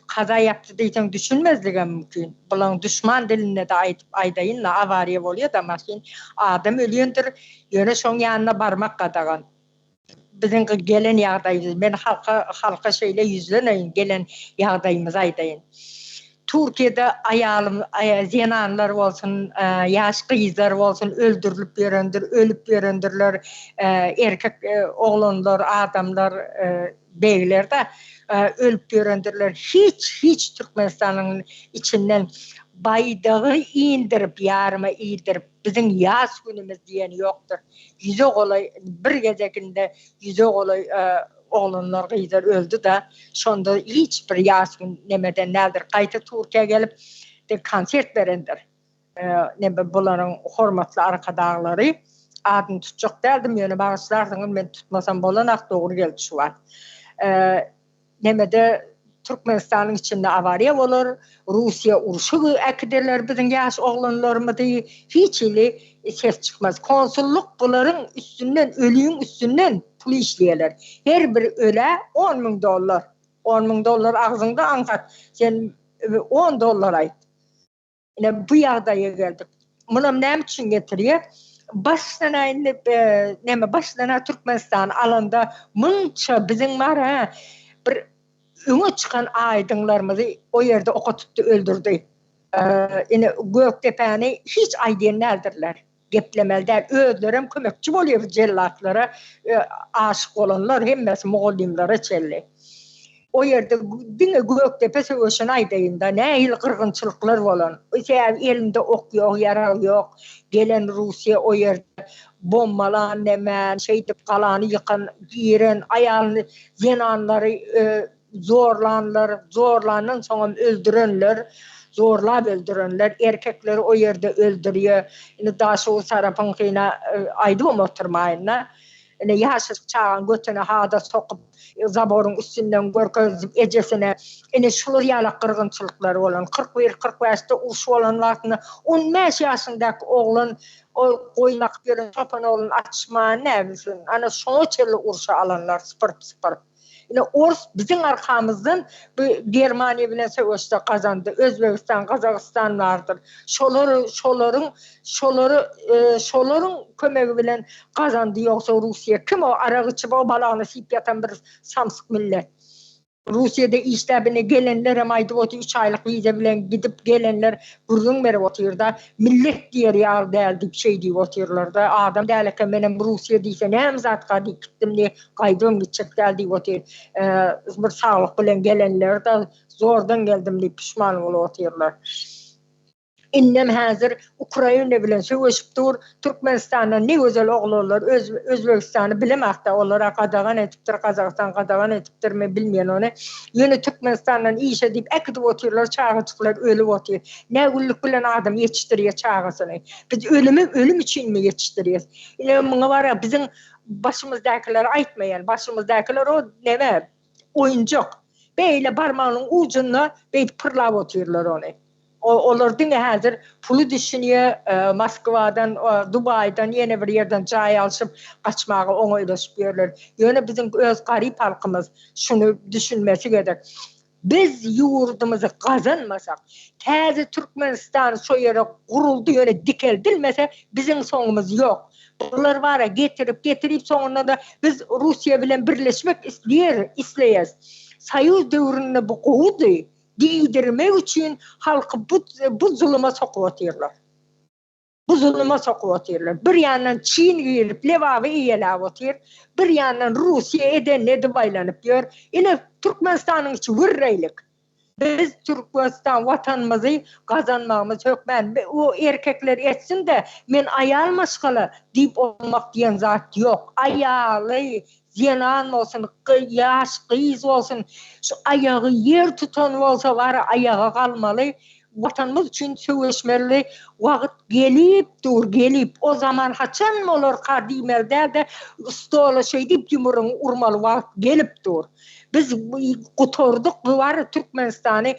[SPEAKER 2] kaza ýapdy diýseň düşünmezligem mümkin bulaň duşman dilinde-de aýdyp aýdaýyn-da awariýa bolýar-da maşyn adam ölýändir ýöne şoň ýanyna barmak gadagan. Biziň gelen ýagdaýymyz, men halka halka şeýle ýüzleneýin, gelen ýagdaýymyzy aýdaýyn. Türkiýede aýalym zenanlar bolsun, ýaş gyzlar bolsun öldürilip ýörendir, ölüp ýörendirler, erkek oglanlar, adamlar, begler-de ölüp ýörendirler. Hiç, hiç Türkmenistanyň içinden. Baýdagy indirip, ýaryma ildirip, biziň ýas günümiz diýen ýokdur. Ýüze golaý, bir gezeginde ýüze golaý oglanlar, gyzlar öldi-da, şonda hiç bir ýas gün nemeden däldir. Gaýta Türkiýä gelip, konsert berendir. Neme bularyň hormatly arkadaglary, adyny tutjak däldim, ýöne bagyşlarsyňyz, men tutmasam bolanak, dogry geldi şu wagt. Nemede Türkmenistanyň içinde awariýa bolar, Russiýa urşa äkiderler biziň ýaş oglanlarymyzy, hiç hili ses çykmaz. Konsullyk bularyň üstünden, ölüň üstünden pul işleýärler. Her bir ölä on müň dollar. On müň dollar agzyňda aňsat, sen on dollar aýt. Ine bu ýagdaýa geldik. Munam näme üçin getirýär? Başdan-a indi näme başdan-a Türkmenistany alanda munça biziň bar-a bir öňe çykan aýdyňlarymyzy o ýerde oka tutdy öldürdi. Ine Gökdepäni hiç aýdýan däldirler. Geplemeli däl. Özlerem kömekçi bolýar bu jellatlara aşyk bolanlar hemmesi mugallymlara çenli. O ýerde diňe Gökdepe söweşini aýdaýynda nähili gyrgynçylyklar bolan. Sebäbi elinde ok ýok, ýarag ýok. Gelen Russiýa o ýerde bombalan nemän, şeýdip galany ýykan, giren aýalyny zenanlary Zorlanlar, zorlandan soňam öldürenler, zorlap öldürenler, erkekleri o ýerde öldürýär. Indi Daşoguz tarapyňkyna aýdybam oturmaýyn-da. Ine, ýaşajyk çagaň götüne hada sokup, zaboryň üstünden görkezip ejesine, ine, şular ýalak gyrgynçylyklar bolan. 41, 45-de uruş bolan wagtynda 15 ýaşyndaky oglan ol goýun bakyp ýören çopan oglan atyşman näbilsin, ana, şoňa çenli urşa alanlar sypyryp-sypyryp. Ine ors biziň arkamyzdan bu Germaniýa bilen söweşde gazandy. Özbegistan, Gazagystan bardyr. Şolar şolaryň şolary şolaryň kömegi bilen gazandy ýogsa Russiýa kim o arak içip o balagyny siýip ýatan bir samsyk millet. Russiýada işläp ine gelenlerem aýdyp otyr üç aýlyk wiza bilen gidip gelenler gürrüň berip otyrda millet diýer ýaly däl diýip şeý diýip otyrlarda adam däl eken menem Russiýa diýse näme zatka diýip gitdim diýip Gaýdybam gitjek däl diýip otyr. Bir saglyk bilen gelenler-de zordan geldim diýip puşman bolup otyrlar. Indem häzir Ukraina bilen söweşip dur. Türkmenistandan ne gözel oglanlar öz Özbegistany bilemok-da olara gadagan edipdir, Gazagystan gadagan edipdirmi bilmeýän ony. Ýöne Türkmenistandan işe diýip äkidip otyrlar, çagajyklar ölüp otyr. Nägünlük bilen adam ýetişdirýär çagasyny. Biz ölümi ölüm üçinmi ýetişdirýäs? Ine muňa bara biziň Başymyzdakylara aýtmaýan. Başymyzdakylar o neme, oýunjak. Beýle barmagynyň ujunda beýdip pyrlap otyrlar ony. Olar diňe häzir puly düşünýär, Moskwadan, Dubaýdan ýene bir ýerden jaý alşyp, gaçmaga oňaýlaşyp ýörler. Ýöne biziň öz garyp halkymyz şuny düşünmesi gerek. Biz ýurdumyzy gazanmasak, täze Türkmenistan şo ýere guruldy ýöne dikeldilmese biziň soňumyz ýok. Bular bara getirip getirip soňunda-da biz Russiýa bilen birleşmek isleýär isleýäs. Soýuz döwründe bu gowudy diýdirmek üçin halky bu bu zuluma sokup otyrlar. Bu zuluma sokup otyrlar. Bir ýandan Çin girip Lebaby eýeläp otyr, bir ýandan Russiýa edenini edip aýlanyp ýör. Ine Türkmenistanyň içi würreýlik. Biz Türkmenistan watanymyzy gazanmagymyz hökmän. O erkekler etsin-de, men aýal maşgala diýip oturmak diýen zat ýok. Aýaly zenan bolsun, ýaş gyz bolsun, şu aýagy ýer tutan bolsa bara aýaga galmaly. Watanymyz üçin söweşmeli wagt gelip dur, gelip. O zaman haçan bolarka diýmeli däl-de, stola şeýdip ýumrugyňy urmaly wagt gelip dur. Biz gutardyk bu bar Türkmenistany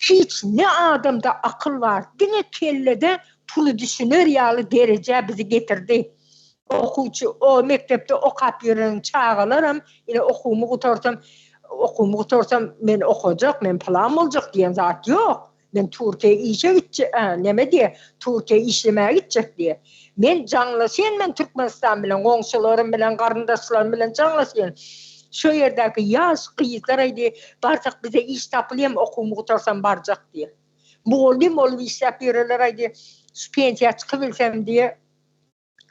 [SPEAKER 2] hiç ne adamda akyl bar, diňe kellede puly düşüner ýaly derejä bizi getirdi. Okuwçy o mekdepde okap ýören çagalaram ine okuwymy gutarsam, okuwymy gutarsam men okajak, men pylan boljak diýen zat ýok. Men Türkiýä işe gitjek, neme diýe, Türkiýä işlemäge gitjek diýe. Men jaňlaşýan men Türkmenistan bilen, goňşularym bilen, garyndaşlarym bilen jaňlaşýan. Şo ýerdäki ýaş gyzlar aýdýar, barsak bize iş tapylýarmy, okuwymy gutarsam barjak diýe. Mugallym bolup işläp ýörenler aýdýar, şu pensiýa çykybilsem diýe,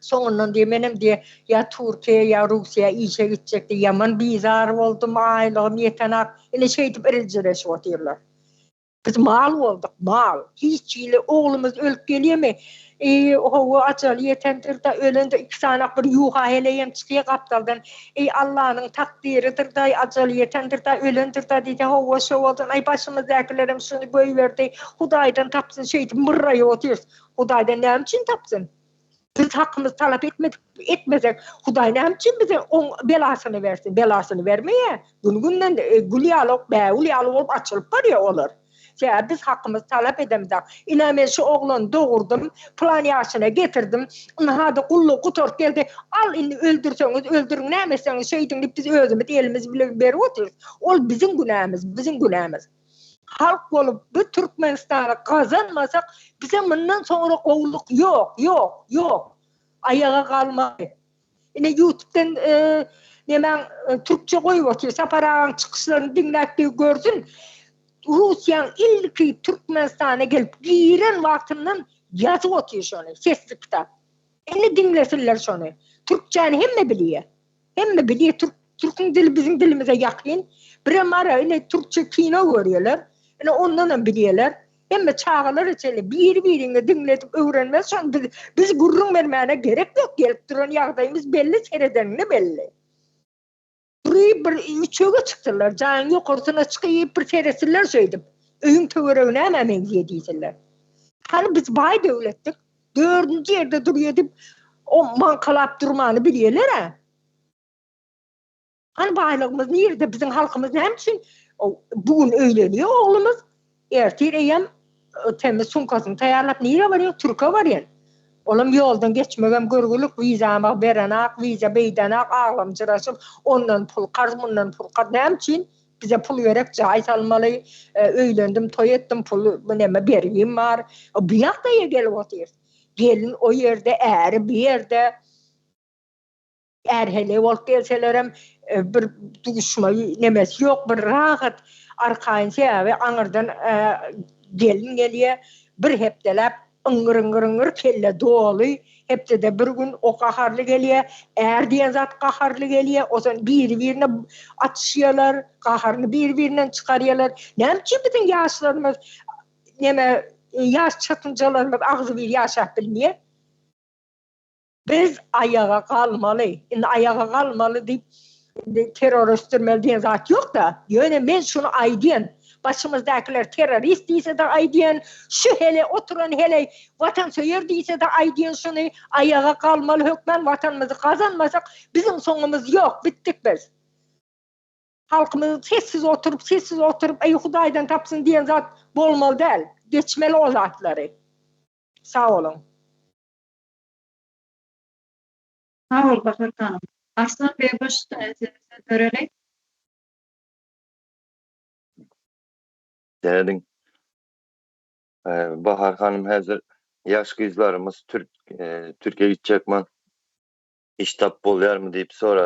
[SPEAKER 2] Soňundan diýe menem diýe ýa Türkiýä ýa Russiýa işe gitjek diýe ýaman bizar boldum aýlygym ýetenak ine şeýdip iriljireşip otyrlar. Biz mal bolduk, mal. Hiç hili oglumyz ölüp gelýärmi? Eý, hawa, ajaly ýetendir-dä, ölende iki sanak bir ýuha heleýem çykýar gapdaldan. Eý, Allanyň takdyrydyr-da, ajaly ýetendir-dä, ölendir-dä diýse, hawa, şo bolsun, aý, başymyzdakylerem şuny goýberdi, Hudaýdan tapsyn, şeýdip myrraýyp otyrys. Hudaýdan näme üçin tapsyn? Biz hakymyzy talap etmedik, etmesek, Hudaý näme üçin bize oň belasyny bersin? Belasyny bermeýär. Gün-günden gül ýaly, bägül ýaly bolup açylyp barýar olar. Sebäbi biz hakymyzy talap edemizok. Ine men şu oglany dogurdym, pylan ýaşyna getirdim. Ynha-da gullugy gutaryp geldi. Al indi öldürseňiz öldüriň, näme etseňiz şeýdiň diýip biz özümiz elimiz bilen berip otyrys. Ol biziň günämiz, biziň günämiz. Halk bolup bu Türkmenistany gazanmasak bize mundan soňra gowluk ýok, ýok, ýok. Aýaga galmaly. Ine ýutubdan nemäň türkçe goýup otyr. Sapar agaň çykyşlaryny diňläp bir görsün. Russiýaň ilki Türkmenistana gelip giren wagtyndan ýazyp otyr şony, sesli kitap. Indi diňlesinler şony. Türkçäni hemme bilýär. Hemme bilýär türk türküň dili biziň dilimize ýakyn. Birem bara ine türkçe kino görýärler. Ine ondanam bilýärler. Hemme çagalara çenli biri biriňi diňledip öwrenmez şony biz biz gürrüň bermäne gerek ýok gelip duran ýagdaýymyz belli seredeniňde belli. Duryp bir üçege çykdylar jaýyň ýokarsyna çykyp bir seretsinler şeýdip öýüň töweregi nämä meňzeýär diýsinler. Hany biz baý döwletdik. Dördünji ýerde durýar diýip, o maňkalap durmany bilýärler-ä. Hany baýlygymyz nirede, biziň halkymyz näme üçin bu gün öýlenýär oglumyz, ertir eýýäm temiz sumkasyny taýýarlap nirä barýar, türke barýar. Olam ýoldan geçmegem görgülik, wizama berenak, wiza beýdenak, aglamjyraşyp, ondan pul karz, mundan pul karz. Näme üçin? Bize pul gerek, jaý salmaly, öýlendim, toý etdim, pul neme bergim bar. Bu ýagdaýa gelip otyrys. Gelin o ýerde, äri bu ýerde. Är heleý bolup gelselerem bir duşma nemesi ýok, bir rahat arkaýyn sebäbi aňyrdan gelin gelýär, bir hepdeläp Yňňyr-yňňyr-yňňyr kelle doly, hepdede bir gün o gaharly gelýär, är diýen zat gaharly gelýär, ozan biri-birine atyşýarlar, gaharyny biri-birinden çykarýarlar. Näme üçin biziň ýaşlarymyz neme ýaş çatynjalarymyz agzybir ýaşap bilmeýär? Biz aýaga galmaly. Indi aýaga galmaly diýip, indi terror ösdürmeli diýen zat ýok-da. Ýöne men şuny aýdýan, başymyzdakylar terrorist diýse-de aýdýan, şu hele oturan heleý watansöýer diýse-de aýdýan şuny, aýaga galmaly hökman watanymyzy gazanmasak, biziň soňumyz ýok, bitdik biz. Halkymyz sessiz oturyp, sessiz oturyp, eý Hudaýdan tapsyn diýen zat bolmaly däl. Geçmeli o zatlary. Sag boluň.
[SPEAKER 1] Sag bol Bahar hanym. Arslan beg baş üstüne size söz bereli.
[SPEAKER 4] Serediň. Bahar hanym häzir ýaş gyzlarymyz türk Türkiýe gitjekman iş tap bolýarmy diýip sora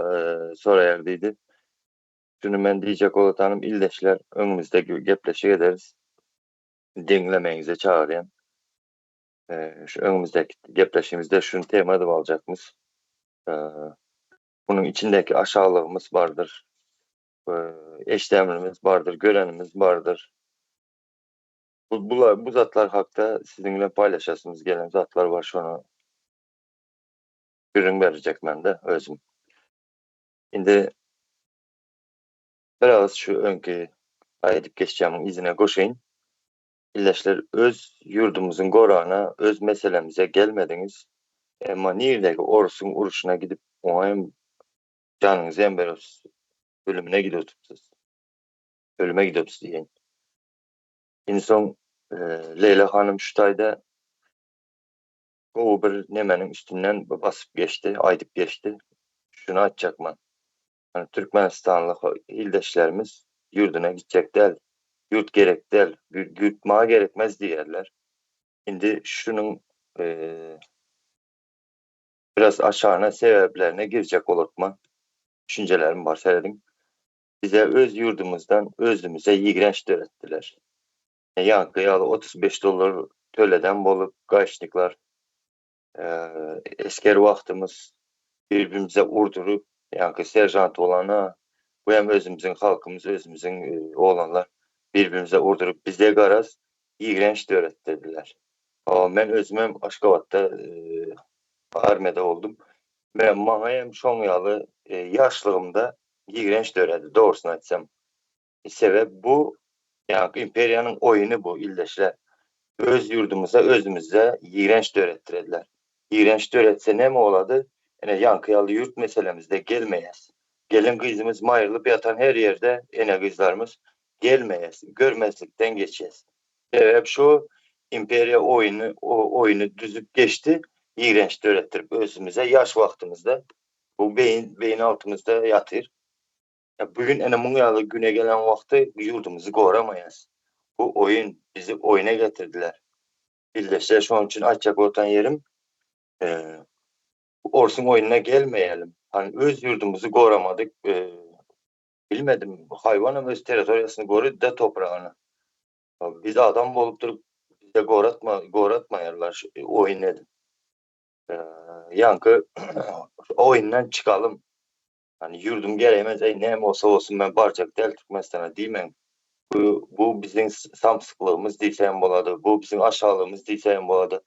[SPEAKER 4] soraýar diýdi. Şuny men diýjek bolatanym ildeşler öňümizde gepleşik ederis. Diňlemegiňize çagyrýan. Şu öňümizdäki gepleşigimizde şuny tema edip aljakmyz. Munuň içindäki aşalygymyz bardyr. Eşdenimiz bardyr, görenimiz bardyr. Bu bular bu zatlar hakda siziň bilen paýlaşasymyz gelen zatlar bar şony gürrüň berjek mende özüm. Indi biraz şu öňki aýdyp geçjämiň yzyna goşaýyn. Ildeşler öz ýurdumyzyň gorana öz meselemize gelmediňiz emma nirdeki orusyň uruşyna gidip oňa hem janyňyzy hem beripsiz ölümine gidipsiz ölüme gidipsiz diýeýin indi soň Leýla hanym şu taýda gowy bir nemeniň üstünden basyp geçdi aýdyp geçdi şuny aýtjakman Türkmenistanly ildeşlerimiz ýurduna gitjek däl, ýurt gerek däl, ýurt maňa gerekmez diýerler. Indi şunuň biraz aşagyna sebäplerine girjek bolurtma. Düşünjelerim bar serediň. Bize öz ýurdumyzdan özümize ýigrenç döretdiler. Ýaňky ýaly 35 dollar töleden bolup gaýşniklar esger wagtymyz bir-birimize urduryp, ýaňky seržant bolana, bu hem özümiziň halkymyz, özümiziň oglanlar. Birbirimize urduryp bize garaz ýigrenç döretdirdiler. Men özümem Aşgabatda armiýada boldum. Men maňa hem şoň ýaly ýaşlygymda ýigrenç döredi dogrusyny aýtsam. Sebäp bu ýaňky imperiýanyň oýuny bu ildeşler. Öz ýurdumyza özümizde ýigrenç döretdirediler. Ýigrenç döretse näme bolady? Ine ýaňky ýaly ýurt meselemizde gelmeýäs. Gelin gyzymyz maýrylyp ýatan her ýerde ene gyzlarymyz gelmeýäs, görmezlikden geçýäs. Sebäp şu imperiýa oýuny oýuny düzüp geçdi, ýigrenç döretdirip özümize ýaş wagtymyzda bu beýin beýin altymyzda ýatyr. Bu gün ene muň ýaly güne gelen wagty ýurdumyzy goramaýas. Bu oýun bizi oýuna getirdiler. Ildeşler şonuň üçin aýtjak boltan ýerim orsuň oýnuna gelmeýälim. Hani öz ýurdumyzy goramadyk bilmedim haýwanam öz territoriýasyny gorydy-da topragyny. Biz adam bolup durup bize goratma goratmaýarlar şu oýun edip. Ýaňky oýundan çykalym. Hani ýurdum gerekmez, eý näme bolsa bolsun men barjak däl Türkmenistana diýmäň. Bu bu biziň samsyklygymyz diýse hem bolady, bu biziň aşalygymyz diýse hem bolady.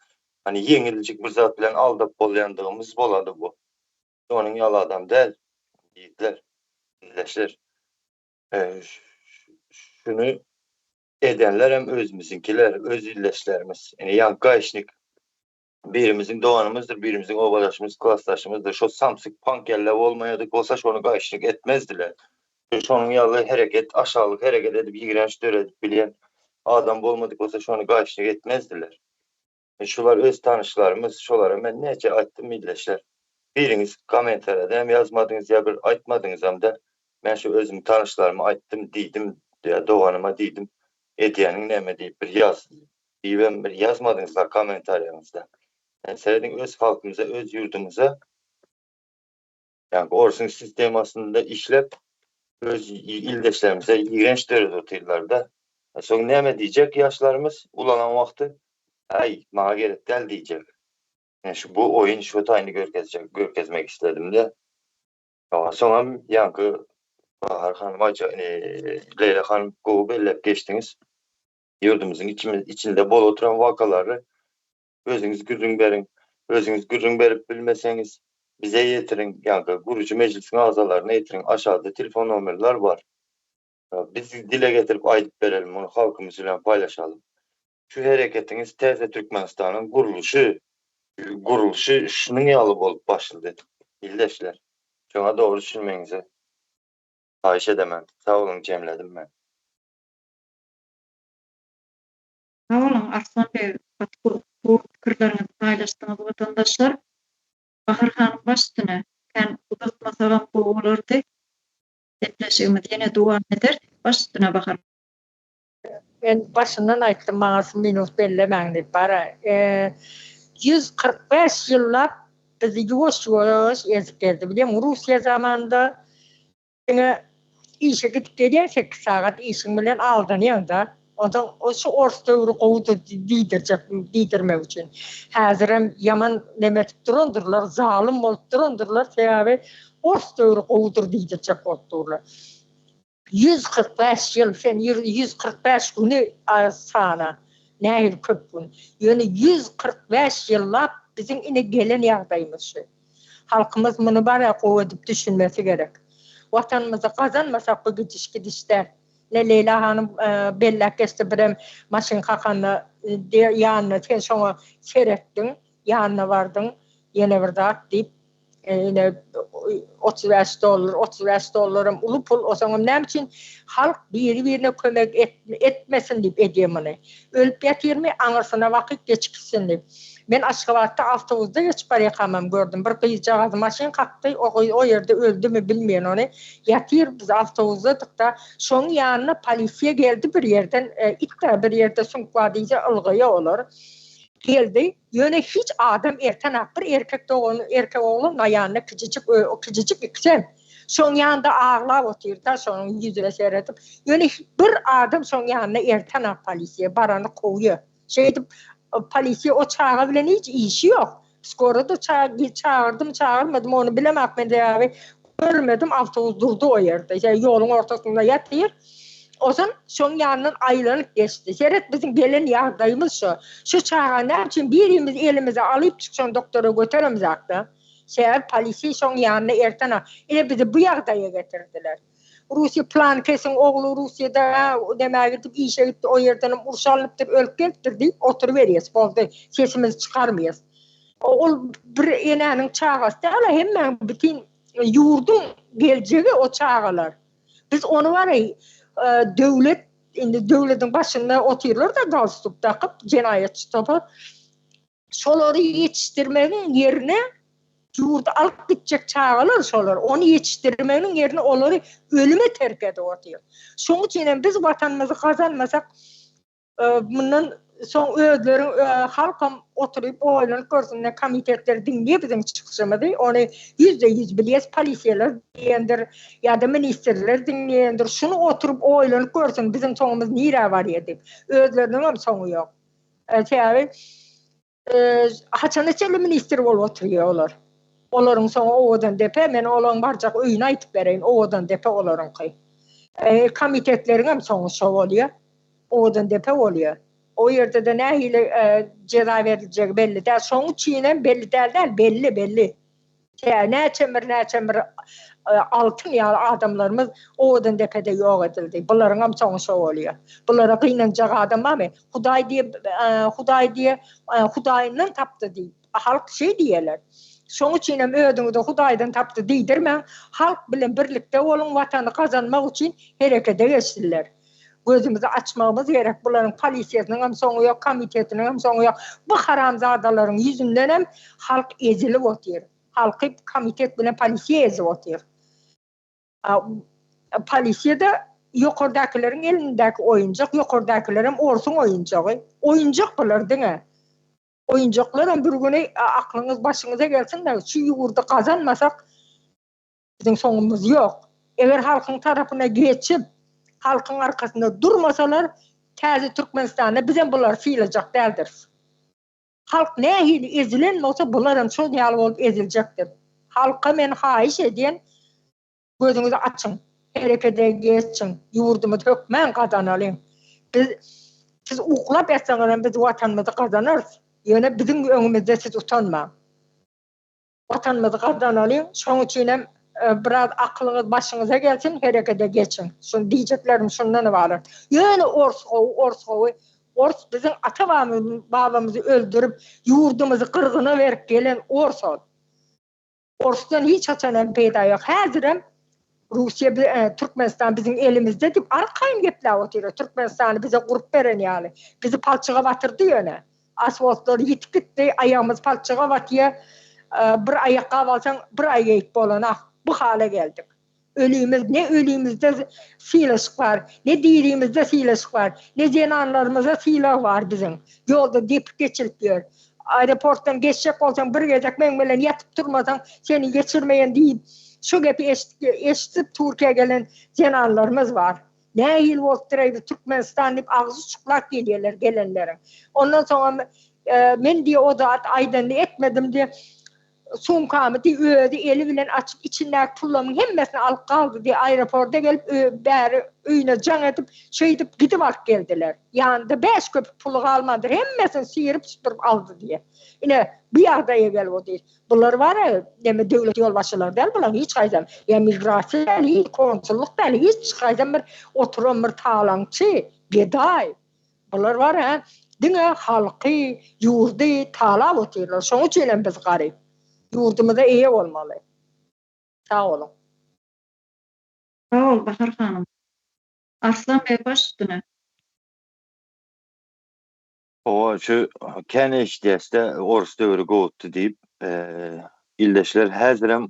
[SPEAKER 4] Hani ýeňiljik bir zat bilen aldap bolýandygymyz bolady bu. Onuň ýaly adam däl ýigitler, ildeşler. Şuny edenler hem özümiziňkiler, öz ildeşlerimiz. Ine ýaňky gaýyşnik Birimiziň doganymyzdyr, birimiziň obadaşymyz, klasdaşymyzdyr. Şo samsyk paňk kelle bolmaýadyk bolsa şony gaýyşlyk etmezdiler. Şonuň ýaly hereket, aşalyk hereket edip ýigrenç döredip bilýän adam bolmadyk bolsa şony gaýyşlyk etmezdiler. Şular öz tanyşlarymyz, şolara men näçe aýtdym ildeşler. Biriňiz kommentariýada hem ýazmadyňyz ýa bir aýtmadyňyzam-da. Men şu özümiň tanyşlaryma aýtdym diýdim, ýa doganyma diýdim, edýäniň näme diýip bir ýaz Diýibem bir ýazmadyňyzlar kommentariýaňyzda. Yani serediň öz halkymyza, öz ýurdumyza ýaňky orsuň sistemasynda işlep öz ildeşlerimize ýigrenç döredip otyrlarda. Soň näme diýjek ýaşlarymyz ulalan wagty? Aý, maňa gerek däl diýjek. Men şu bu oýun şu taýyny görkezjek, görkezmek isledimde. Soňam ýaňky Bahar hanym aýtjak, Leýla hanym gowy belläp geçdiňiz. Ýurdumyzyň içinde bolup oturan wakalary özüňiz gürrüň beriň. Özüňiz gürrüň berip bilmeseňiz, bize ýetiriň, ýa-da gurujy mejlisiň agzalaryna ýetiriň. Aşakda telefon nomerler bar. Biz dile getirip aýdyp berelim, muny halkymyz bilen paýlaşalym. Şu hereketiňiz täze Türkmenistanyň gurluşy, gurluşy şunuň ýaly bolup başlady, ildeşler. Şoňa dogry düşünmegiňizi haýyş edemen. Sag boluň, jemledim men.
[SPEAKER 1] Sag boluň Arslan beg gaty gowy pikirleriňizi paýlaşdyňyz watandaşlar. Bahar hanym baş üstüne kän uzatmasagam gowy bolardy. Gepleşigimiz ýene dowam eder. Baş üstüne Bahar.
[SPEAKER 2] Men başyndan aýtdym maňa şu minut bellemäň diýip bara 145 ýyllap bizi ýuwaş ýuwaş ezip geldi bilýäňmi Russiýa zamanynda Diňe işe gidip gelýäň sekiz sagat işiň bilen aldanýaňda. Onsoň o şu ors döwri gowudy diýdirjek diýdirmek üçin. Häzirem ýaman neme edip durandyrlar, zalym bolup durandyrlar, sebäbi ors döwri gowudyr diýdirjek bolup durlar. 145 ýyl sen 145 güni sana nähili köp gün. Ýöne 145 ýyllap biziň ine gelen ýagdaýymyz şu. Halkymyz muny bara gowy edip düşünmesi gerek. Watanymyzy gazanmasak bu gidiş gidiş däl. Ine Leýla hanym belläp geçdi birem maşyn kakanda ýanyna sen şoňa seretdiň ýanyna bardyň ýene bir zat diýip ine 35 dollar 35 dollaram uly pul osaňam näme üçin halk biri birine kömek etmesin diýip edýär muny. Ölüp ýatyrmy aňyrsyna bakyp geçip gitsin diýip. Men Aşgabatda awtobusda geçip barýakamam gördüm. Bir gyzjagazy maşyn kakdy, o gyz o ýerde öldümi bilmeýän ony. Ýatyr, biz awtobusdadykda. Şoň ýanyna polisiýa geldi bir ýerden, it-de bir ýerde süňk bar diýse ylgaýa olar. Geldi, ýöne hiç adam ertenak, bir erkek dogan, erkek oglan bar ýanynda kiçijik, kiçijik ikisem. Şoň ýanynda aglap otyrda, şonuň ýüzüne seredip. Ýöne bir adam şoň ýanyna ertenak polisiýa, barany kowýa. Şeýdip, polisiýa o çaga bilen hiç işi ýok. Skora-da çagyrdym, çagyrmadym, ony bilemok men sebäbi görmedim, awtobus durdy o ýerde. Ýoluň ortasynda ýatyr. Ozan şoň ýanyndan aýlanyp geçdi. Seret biziň gelen ýagdaýymyz şo. Şu çagany näme üçin birimiz elimize alyp çykşan doktora göteremzakda. Sebäbi polisiýa şoň ýanyna erten ine bizi bu ýagdaýa getirdiler. Russiýa pylankesiň ogly Russiýada nämä gidip işe gitdi o ýerdenem uruş alnypdyr ölüp gelipdir diýip oturyberýäs boldy sesimizi çykarmaýas. Ol bir enäniň çagasy däl-a hemmäň bütin ýurduň geljegi o çagalar. Biz ony wara döwlet indi döwletiň başynda otyrlar-da galstuk dakyp jenaýatçy topar. Şolary ýetişdirmegiň ýerine ýurdy alyp gitjek çagalar şolar. Ony ýetişdirmeginiň ýerine olary ölüme terk edip otyr. Şoň üçin hem biz watanymyzy gazanmasak Mundan soň özleri halkam oturyp oýlanyp görsün, komitetler diňleýär biziň çykyşymyzy, ony 100% bilýäs, polisiýalar diýendir ýa-da ministrler diňleýändir. Şuny oturyp oýlanyp görsün, biziň soňumyz nirä barýar diýip. Özleriniň hem soňy ýok. Sebäbi Haçana çenli ministr bolup oturýar olar? Olaryň soňy Owadan depe, men olaň barjak öýüni aýtyp bereýin, Owadan depe olaryňky. Komitetleriňem soňy şo bolýar. Owadan depe bolýar. O ýerde-de nähili jeza beriljegi belli däl. Şoň üçinem belli däl däl, belli, belli. Tä näçe bir näçe bir altyn ýaly adamlarymyz Owadan depede ýok edildi. Bularyňam soňy şo bolýar. Bulara gynanjak adam barmy? Hudaý diýip, Hudaý diýe, Hudaýyndan tapdy diýip, halk şeý diýerler. Şoň üçin hem özüňizi Hudaýdan tapdy diýdirmäň, halk bilen birlikde boluň, watany gazanmak üçin herekete geçsinler. Gözümizi açmagymyz gerek, bularyň polisiýasynyňam soňy ýok, komitetiniňem soňy ýok. Bu haramzadalaryň ýüzündenem halk ezilip otyr. Halky komitet bilen polisiýa ezip otyr. Polisiýa-da ýokardakileriň elindäki oýunjak, ýokardakilerem orsuň oýunjagy. Oýunjak bular diňe. Oýunjaklaram bir güni aklyňyz başyňyza gelsin-de, şu ýurdy gazanmasak, Biziň soňumyz ýok. Eger halkyň tarapyna geçip, halkyň arkasynda durmasalar, täze Türkmenistanda bizem bulary sylajak däldiris. Halk nähili ezilen bolsa, bularam şol ýaly bolup eziljekdir. Halka men haýyş edýän, gözüňizi açyň, herekete geçiň, ýurdumyzy hökmän gazanalyň. Biz siz uklap ýatsaňyzam biz watanymyzy gazanarys. Ýöne biziň öňümizde siz utanmaň. Watanymyzy gazanalyň, şoň üçin hem biraz akylyňyz başyňyza gelsin, herekete geçiň. Şuny diýjeklerim şundan ybarat. Ýöne ors gowy, ors gowy. Ors biziň ata babamyzy öldürip, ýurdumyzy gyrgyna berip gelen ors ol. Orsdan hiç haçan hem peýda ýok. Häzirem Russiýa Türkmenistan biziň elimizde diýip arkaýyn gepläp otyr. Türkmenistany bize gurup beren ýaly. Bizi palçyga batyrdy ýöne. Asfaltlar ýitip gitdi, aýagymyz palçyga batýar. Bir aýakgap alsaň, bir aý geýip bolanok. Bu hala geldik. Ölimiz, ne ölimizde sylaşyk bar, ne dirimizde sylaşyk bar, ne zenanlarymyza sylag bar biziň. Ýolda depip geçilip ýör. Aeroportdan geçjek bolsaň, bir gezek meň bilen ýatyp turmasaň, seni geçirmeýän diýip, şu gepi eşidip Türkiýä gelen zenanlarymyz bar. Nähili bolupdyr-eý bu Türkmenistan diýip agzy uçuklap gelýärler gelenleriň. Ondan soňam men diýe o zat aýdanyny etmedim diýe sumkamy diýe özi eli bilen açyp içindäki pullamyň hemmesini alyp galdy diýe aeroporda gelip bäri öýüne jaň edip şeýdip gidip alyp geldiler. Ýanynda bäş köpük puly galmandyr hemmesini syryp süpürip aldy diýe. Ine bu ýagdaýa gelip otyr. Bular bar-a, neme döwlet ýolbaşçylary däl bularyň hiç haýsam. Ýa migrasiýa däl, hiç konsullyk däl, hiç haýsam bir oturan bir talaňçy, gedaý. Bular bar-a, diňe halky, ýurdy talap otyrlar. Şoň üçin hem biz garyp. Ýurdumyza eýe bolmaly. Sag boluň.
[SPEAKER 1] Sag bol Bahar hanym. Arslan beg baş üstüne.
[SPEAKER 4] Hawa şu kän eşidýäsde orus döwri gowutdy diýip ildeşler häzirem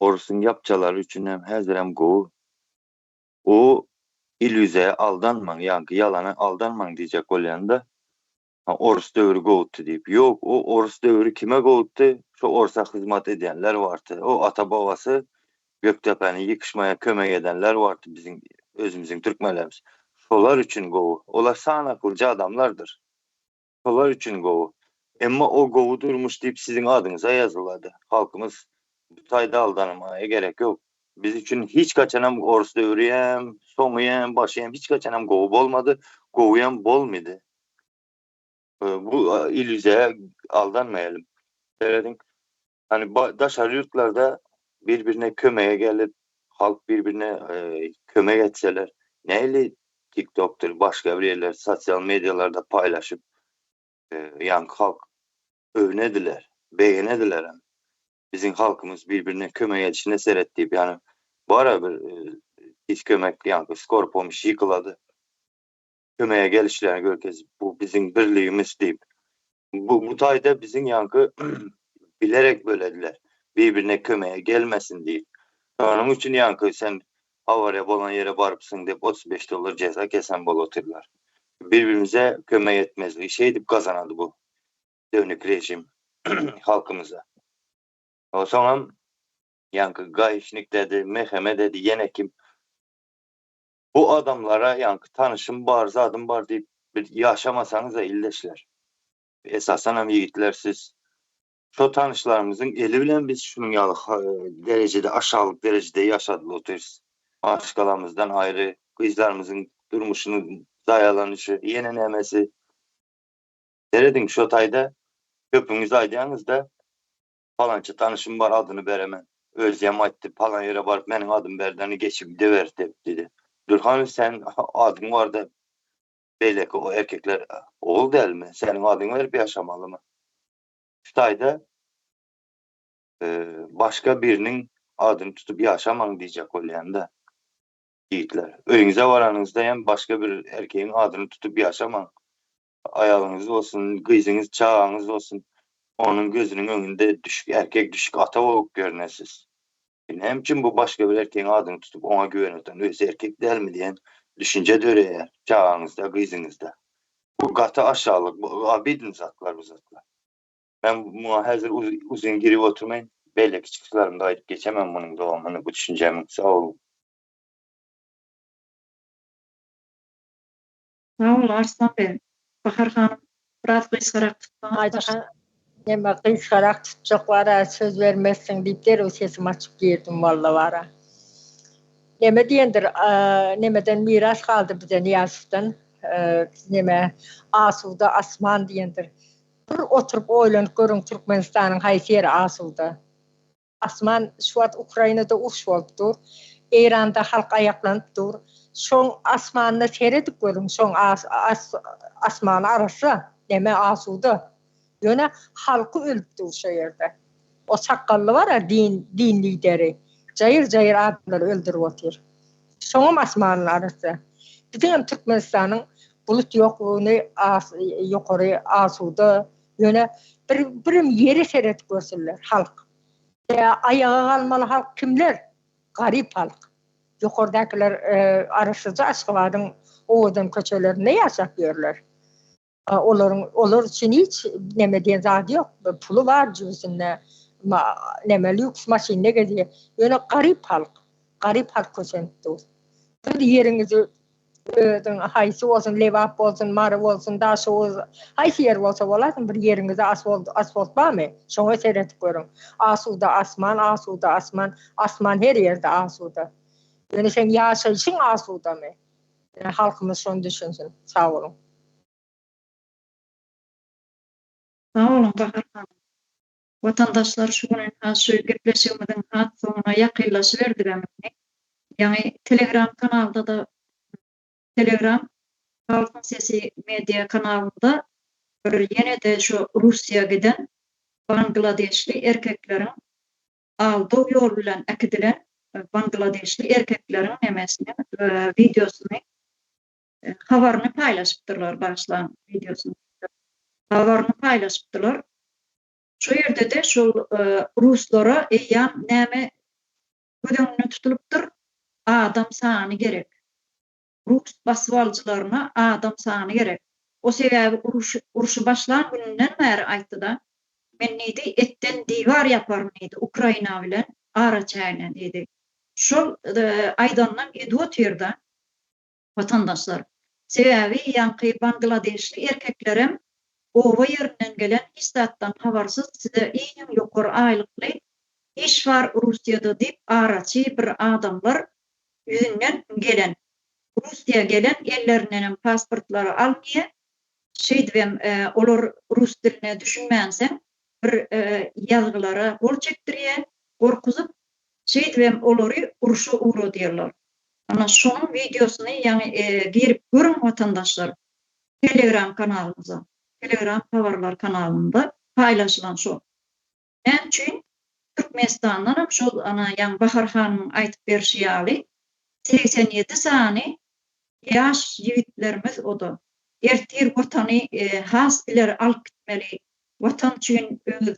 [SPEAKER 4] orusyň ýapjalary üçinem häzirem gowy. O ilýüzä aldanmaň ýaňky ýalana aldanmaň diýjek bolýanda orus döwri gowutdy diýip. Ýok o orus döwri kime gowutdy şo orsa hyzmat edýänler bardy. O ata babasy Gökdepäni ýykyşmaýa kömek edenler bardy biziň özümiziň türkmenlerimiz. Şolar üçin gowy. Olar san akylja adamlardyr. Şolar üçin gowy. Emma o gowy durmuş diýip siziň adyňyza ýazylady. Halkymyz bu taýda aldanmaga gerek ýok. Biz üçin hiç haçanam orus döwri hem, soňy hem, başy hem hiç haçanam gowy bolmady, gowy hem bolmady. Bu illüziýa aldanmaýalym. Serediň, hani daşary ýurtlarda bir-birine kömege gelip, halk bir-birine kömek etseler, nähili TikTokdyr, başga bir ýerler, sosial medialarda paýlaşyp, ýaňky halk öwnediler, begenediler hem. Biziň halkymyz bir-birine kömek edişine seret diýip, ýagny bara bir tiz kömek, ýaňky skor pomoş ýykylady. Kömege gelişlerini görkezip, bu biziň birligimiz diýip. Bu bu taýda biziň ýaňky bilerek bölediler. Bir-birine kömege gelmesin diýip. Şonuň üçin ýaňky sen awariýa bolan ýere barypsyň diýip 35 dollar jeza kesen bolup otyrlar. Bir-birimize kömek etmezligi şeýdip gazanady bu dönük rejim halkymyza. Soňam ýaňky gaişnik dedi, MHM dedi, ýene kim Bu adamlara ýaňky tanyşym bar, zadym bar diýip bir ýaşamasaňyza ildeşler. Esasanam ýigitler siz şo tanyşlarymyzyň eli bilen biz şunuň ýaly derejede aşalyk derejede ýaşadyp otyrys. Maşgalamyzdan aýry, gyzlarymyzyň durmuşynyň zaýalanyşy, ýene nämesi. Serediň şo taýda köpüňiz aýdýaňyzda Palança tanyşym bar adyny beremen. Özem aýtdy palan ýere baryp meniň adymy berdeni geçip gidewer dep diýdi. Dürhan sen adyň barda beýleki o erkekler ogul dälmi? Seniň adyňy berip ýaşamalymy? Şu taýda başga biriniň adyny tutup ýaşamaň diýjek bolýanda ýigitler. Öýüňize baranyňyzda hem başga bir erkegiň adyny tutup ýaşamaň. Aýalyňyz bolsun, gyzyňyz, çagaňyz bolsun, onuň gözüniň öňünde düşük erkek, düşük ata bolup görünesiz. Näme üçin bu başga bir erkegiň adyny tutup oňa güweneten, özi erkek dälmi diýen düşünje döreýär çagaňyzda, gyzyňyzda. Bu gaty aşalyk, bu obidny zatlar bu zatlar. Men muňa häzir uzyn girip oturmaýyn, beýleki çykyşlarymda aýdyp geçemem munuň dowamyny, bu düşünjämiň. Sag boluň.
[SPEAKER 1] Sag bol Arslan beg. Bahar hanym biraz gysgarak tutsaňyz
[SPEAKER 2] Aýjahan neme gysgarak tutjak bara söz bermezsiň diýip derrew sesimi açyp girdim walla bara. Neme diýendir nemeden miras galdy bize Nyýazowdan neme asuda asman diýendir. Bir oturyp oýlanyp görüň Türkmenistanyň haýsy ýeri asuda. Asman şu wagt Ukrainada uruş bolup dur. Eýranda halk aýaklanyp dur. Şoň asmanyna seredip görüň şoň asmany arassa neme asuda. Ýöne halky ölüp dur şo ýerde. O sakgally bara din din lideri jaýyr jaýyr adamlary öldürip otyr. Şoňam asmany arassa. Biziňem Türkmenistanyň bulut ýoklugyny ýokary asuda Ýöne bir birem ýere seredip görsünler halk. Aýaga galmaly halk kimler? Garyp halk. Ýokardakylar arassaja Aşgabadyň owadan köçelerinde ýaşap ýörler. Olaryň olar üçin hiç neme diýen zady ýok. Puly bar jübüsinde. Neme lýuks maşynda gezýär. Ýöne garyp halk. Garyp halk kösenip dur. Bir ýeriňizi Özüň haýsy bolsun Lebap bolsun Mary bolsun Daşoguz haýsy ýer bolsa bolasyn bir ýeriňizde asfalt asfalt barmy şoňa seredip görüň asuda asman asuda asman asman her ýerde asuda ýöne seň ýaşaýşyň asudamy halkymyz şony düşünsin sag boluň.
[SPEAKER 1] Sag boluň Bahar hanym. Watandaşlar şu gün ynha şu gepleşigimiziň has soňuna ýakynlaşyberdigem indi. Ýaňy Telegram kanalda-da Telegram Halkyň sesi media kanalynda bir ýene-de şu Russiýa giden bangladeşli erkekleriň aldaw ýol bilen äkidilen bangladeşli erkekleriň nemesini wideosyny habaryny paýlaşypdyrlar bagyşlaň wideosyny habaryny paýlaşypdylar. Şo ýerde-de şol ruslara eýýam näme göz öňünde tutulypdyr, adam sany gerek. Rus basybalyjylaryna adam sany gerek. O sebäbi uruş urşy başlan gününden bäri aýtdy-da, men diýdi, etden diwar ýaparyn diýdi, Ukraina bilen araçägine diýdi. Şol aýdanynam edip otyr-da watandaşlar. Sebäbi ýaňky bangladeşli erkeklerem oba ýerinden gelen hiç zatdan habarsyz size iň ýokary aýlykly. Iş bar Russiýada diýip araçy bir adamlar ýüzünden gelen Russiýa gelen ellerindenem pasportlary alynýa şeýdibem olar rus diline düşünmänseň bir ýazgylara gol çekdirýä gorkuzyp şeýdibem olary urşa ugradýarlar. Ana şonuň wideosyny ýaňy girip görüň watandaşlar telegram kanalymyza telegram habarlar kanalynda paýlaşylan şo. Näme üçin Türkmenistandanam şol ana ýaňy Bahar hanymyň aýdyp berşi ýaly 87 sany ýaş ýigitlerimiz oda ertir watany has ileri alyp gitmeli watan üçin öz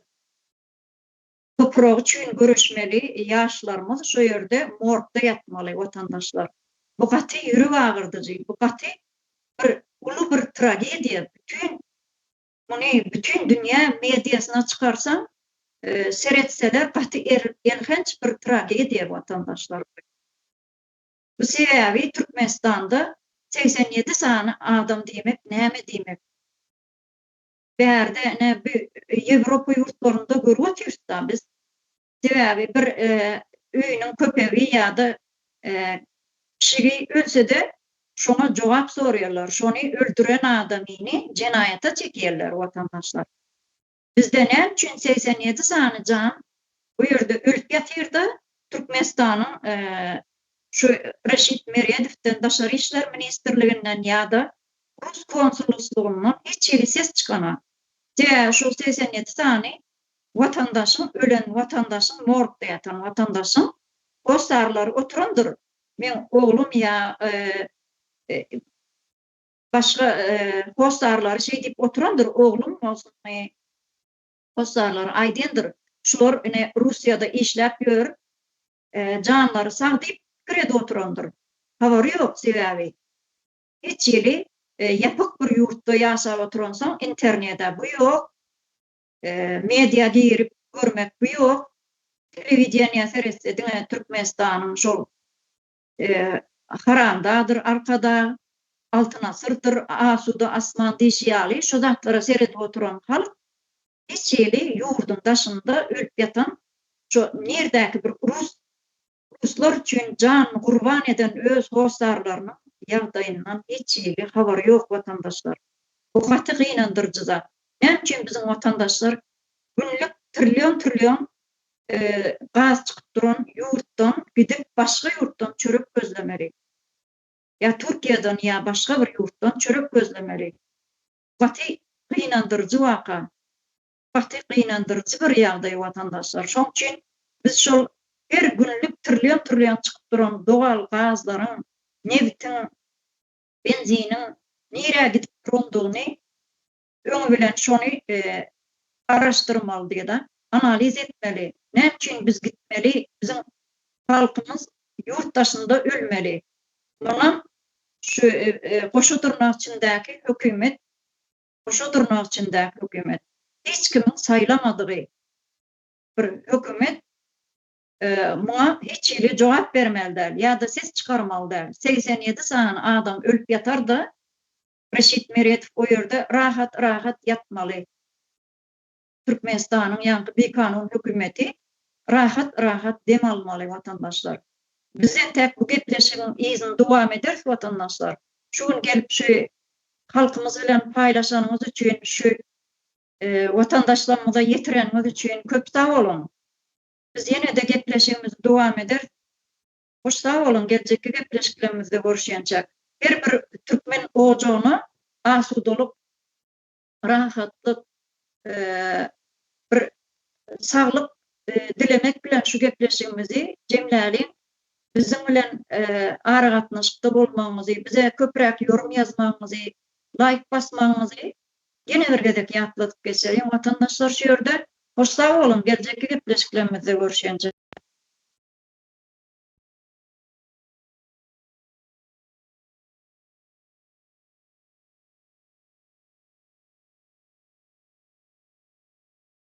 [SPEAKER 1] topragy üçin göreşmeli ýaşlarymyz şo ýerde morgda ýatmaly watandaşlar. Bu gaty ýürek agyrdyjy bu gaty bir uly bir tragediýa bütin Muny bütin dünýä mediasyna çykarsaň seretseler gaty elhenç bir tragediýa watandaşlar. Bu sebäbi Türkmenistanda 87 sany adam diýmek näme diýmek. Bärde ine bu Ýewropa ýurtlarynda görüp otyrysda biz. Sebäbi bir öýüniň köpegi ýa-da pişigi ölse-de şoňa jogap soraýarlar, şony öldüren adamyny jenaýata çekýärler watandaşlar. Bizde näme üçin 87 sany jan bu ýerde ölüp ýatyrda Türkmenistanyň şu Reşit Meredowden daşary işler ministrliginden ýa-da rus konsuloslugyndan hiç hili ses çykanak. Sebäbi şol 87 sany watandaşyň ölen watandaşyň morgda ýatan watandaşyň hossarlary oturandyr meň oglum ýa başga hossarlary şeý diýip oturandyr oglum bolsunmy hossarlary aýdyndyr şular ine Russiýada işläp ýör janlary sag diýip pikir edip oturandyr habary ýok sebäbi hiç hili ýapyk bir ýurtda ýaşap oturansoň interneda bu ýok Media girip görmek bu ýok. Telewideniýä seretse diňe Türkmenistanyň şol haramdagdyr Arkadag, Altyn asyrdyr, asuda asman diýşi ýaly şo zatlara seredip oturan halk hiç hili ýurduň daşynda ölüp ýatan şo nirdäki bir rus ruslar üçin janyny gurban eden öz hossarlarynyň ýagdaýyndan hiç hili habary ýok watandaşlar. Bu gaty gynandyryjy zat. Näme üçin biziň watandaşlar günlük trillion-trillion gaz çykyp duran ýurtdan gidip başga ýurtdan çörek gözlemeli? Ýa Türkiýeden ýa başga bir ýurtdan çörek gözlemeli? Gaty gynandyryjy waka. Gaty gynandyryjy bir ýagdaý watandaşlar. Şoň üçin biz şol her günlük trillion-trillion çykyp duran dogal gazlaryň, nebitiň, benziniň nirä gidip durandygyny öňi bilen şony garaşdyrmaly diýda, analiz etmeli. Näme üçin biz gitmeli, biziň halkymyz ýurt daşynda ölmeli. Munam şu goşa dyrnak içindäki hökümet, goşa dyrnak içindäki hökümet, hiç kimiň saýlamadygy bir hökümet muňa hiç hili jogap bermeli däl ýa-da ses çykarmaly däl. 87 sany adam ölüp ýatar-da, Reşit Meredow o ýerde rahat-rahat ýatmaly. Türkmenistanyň ýaňky bikanun hökümeti rahat-rahat dem almaly watandaşlar. Biz entäk bu gepleşigiň yzyny dowam ederis watandaşlar. Şu gün gelip şu halkymyz bilen paýlaşanyňyz üçin şu watandaşlarymyza ýetireniňiz üçin köp sag boluň. Biz ýene-de gepleşigimizi dowam ederis. Hoş sag boluň geljekki gepleşiklerimizde görüşýänçäk. Her bir türkmen ojagyna asudalyk, rahatlyk, bir saglyk dilemek bilen şu gepleşigimizi jemläliň. Biziň bilen aragatnaşykda bolmagyňyzy, bize köpräk ýorum ýazmagyňyzy, laýk basmagyňyzy ýene bir gezek ýatladyp geçeliň watandaşlar şu ýerde. Hoş sag boluň geljekki gepleşiklerimizde görüşýänçäk.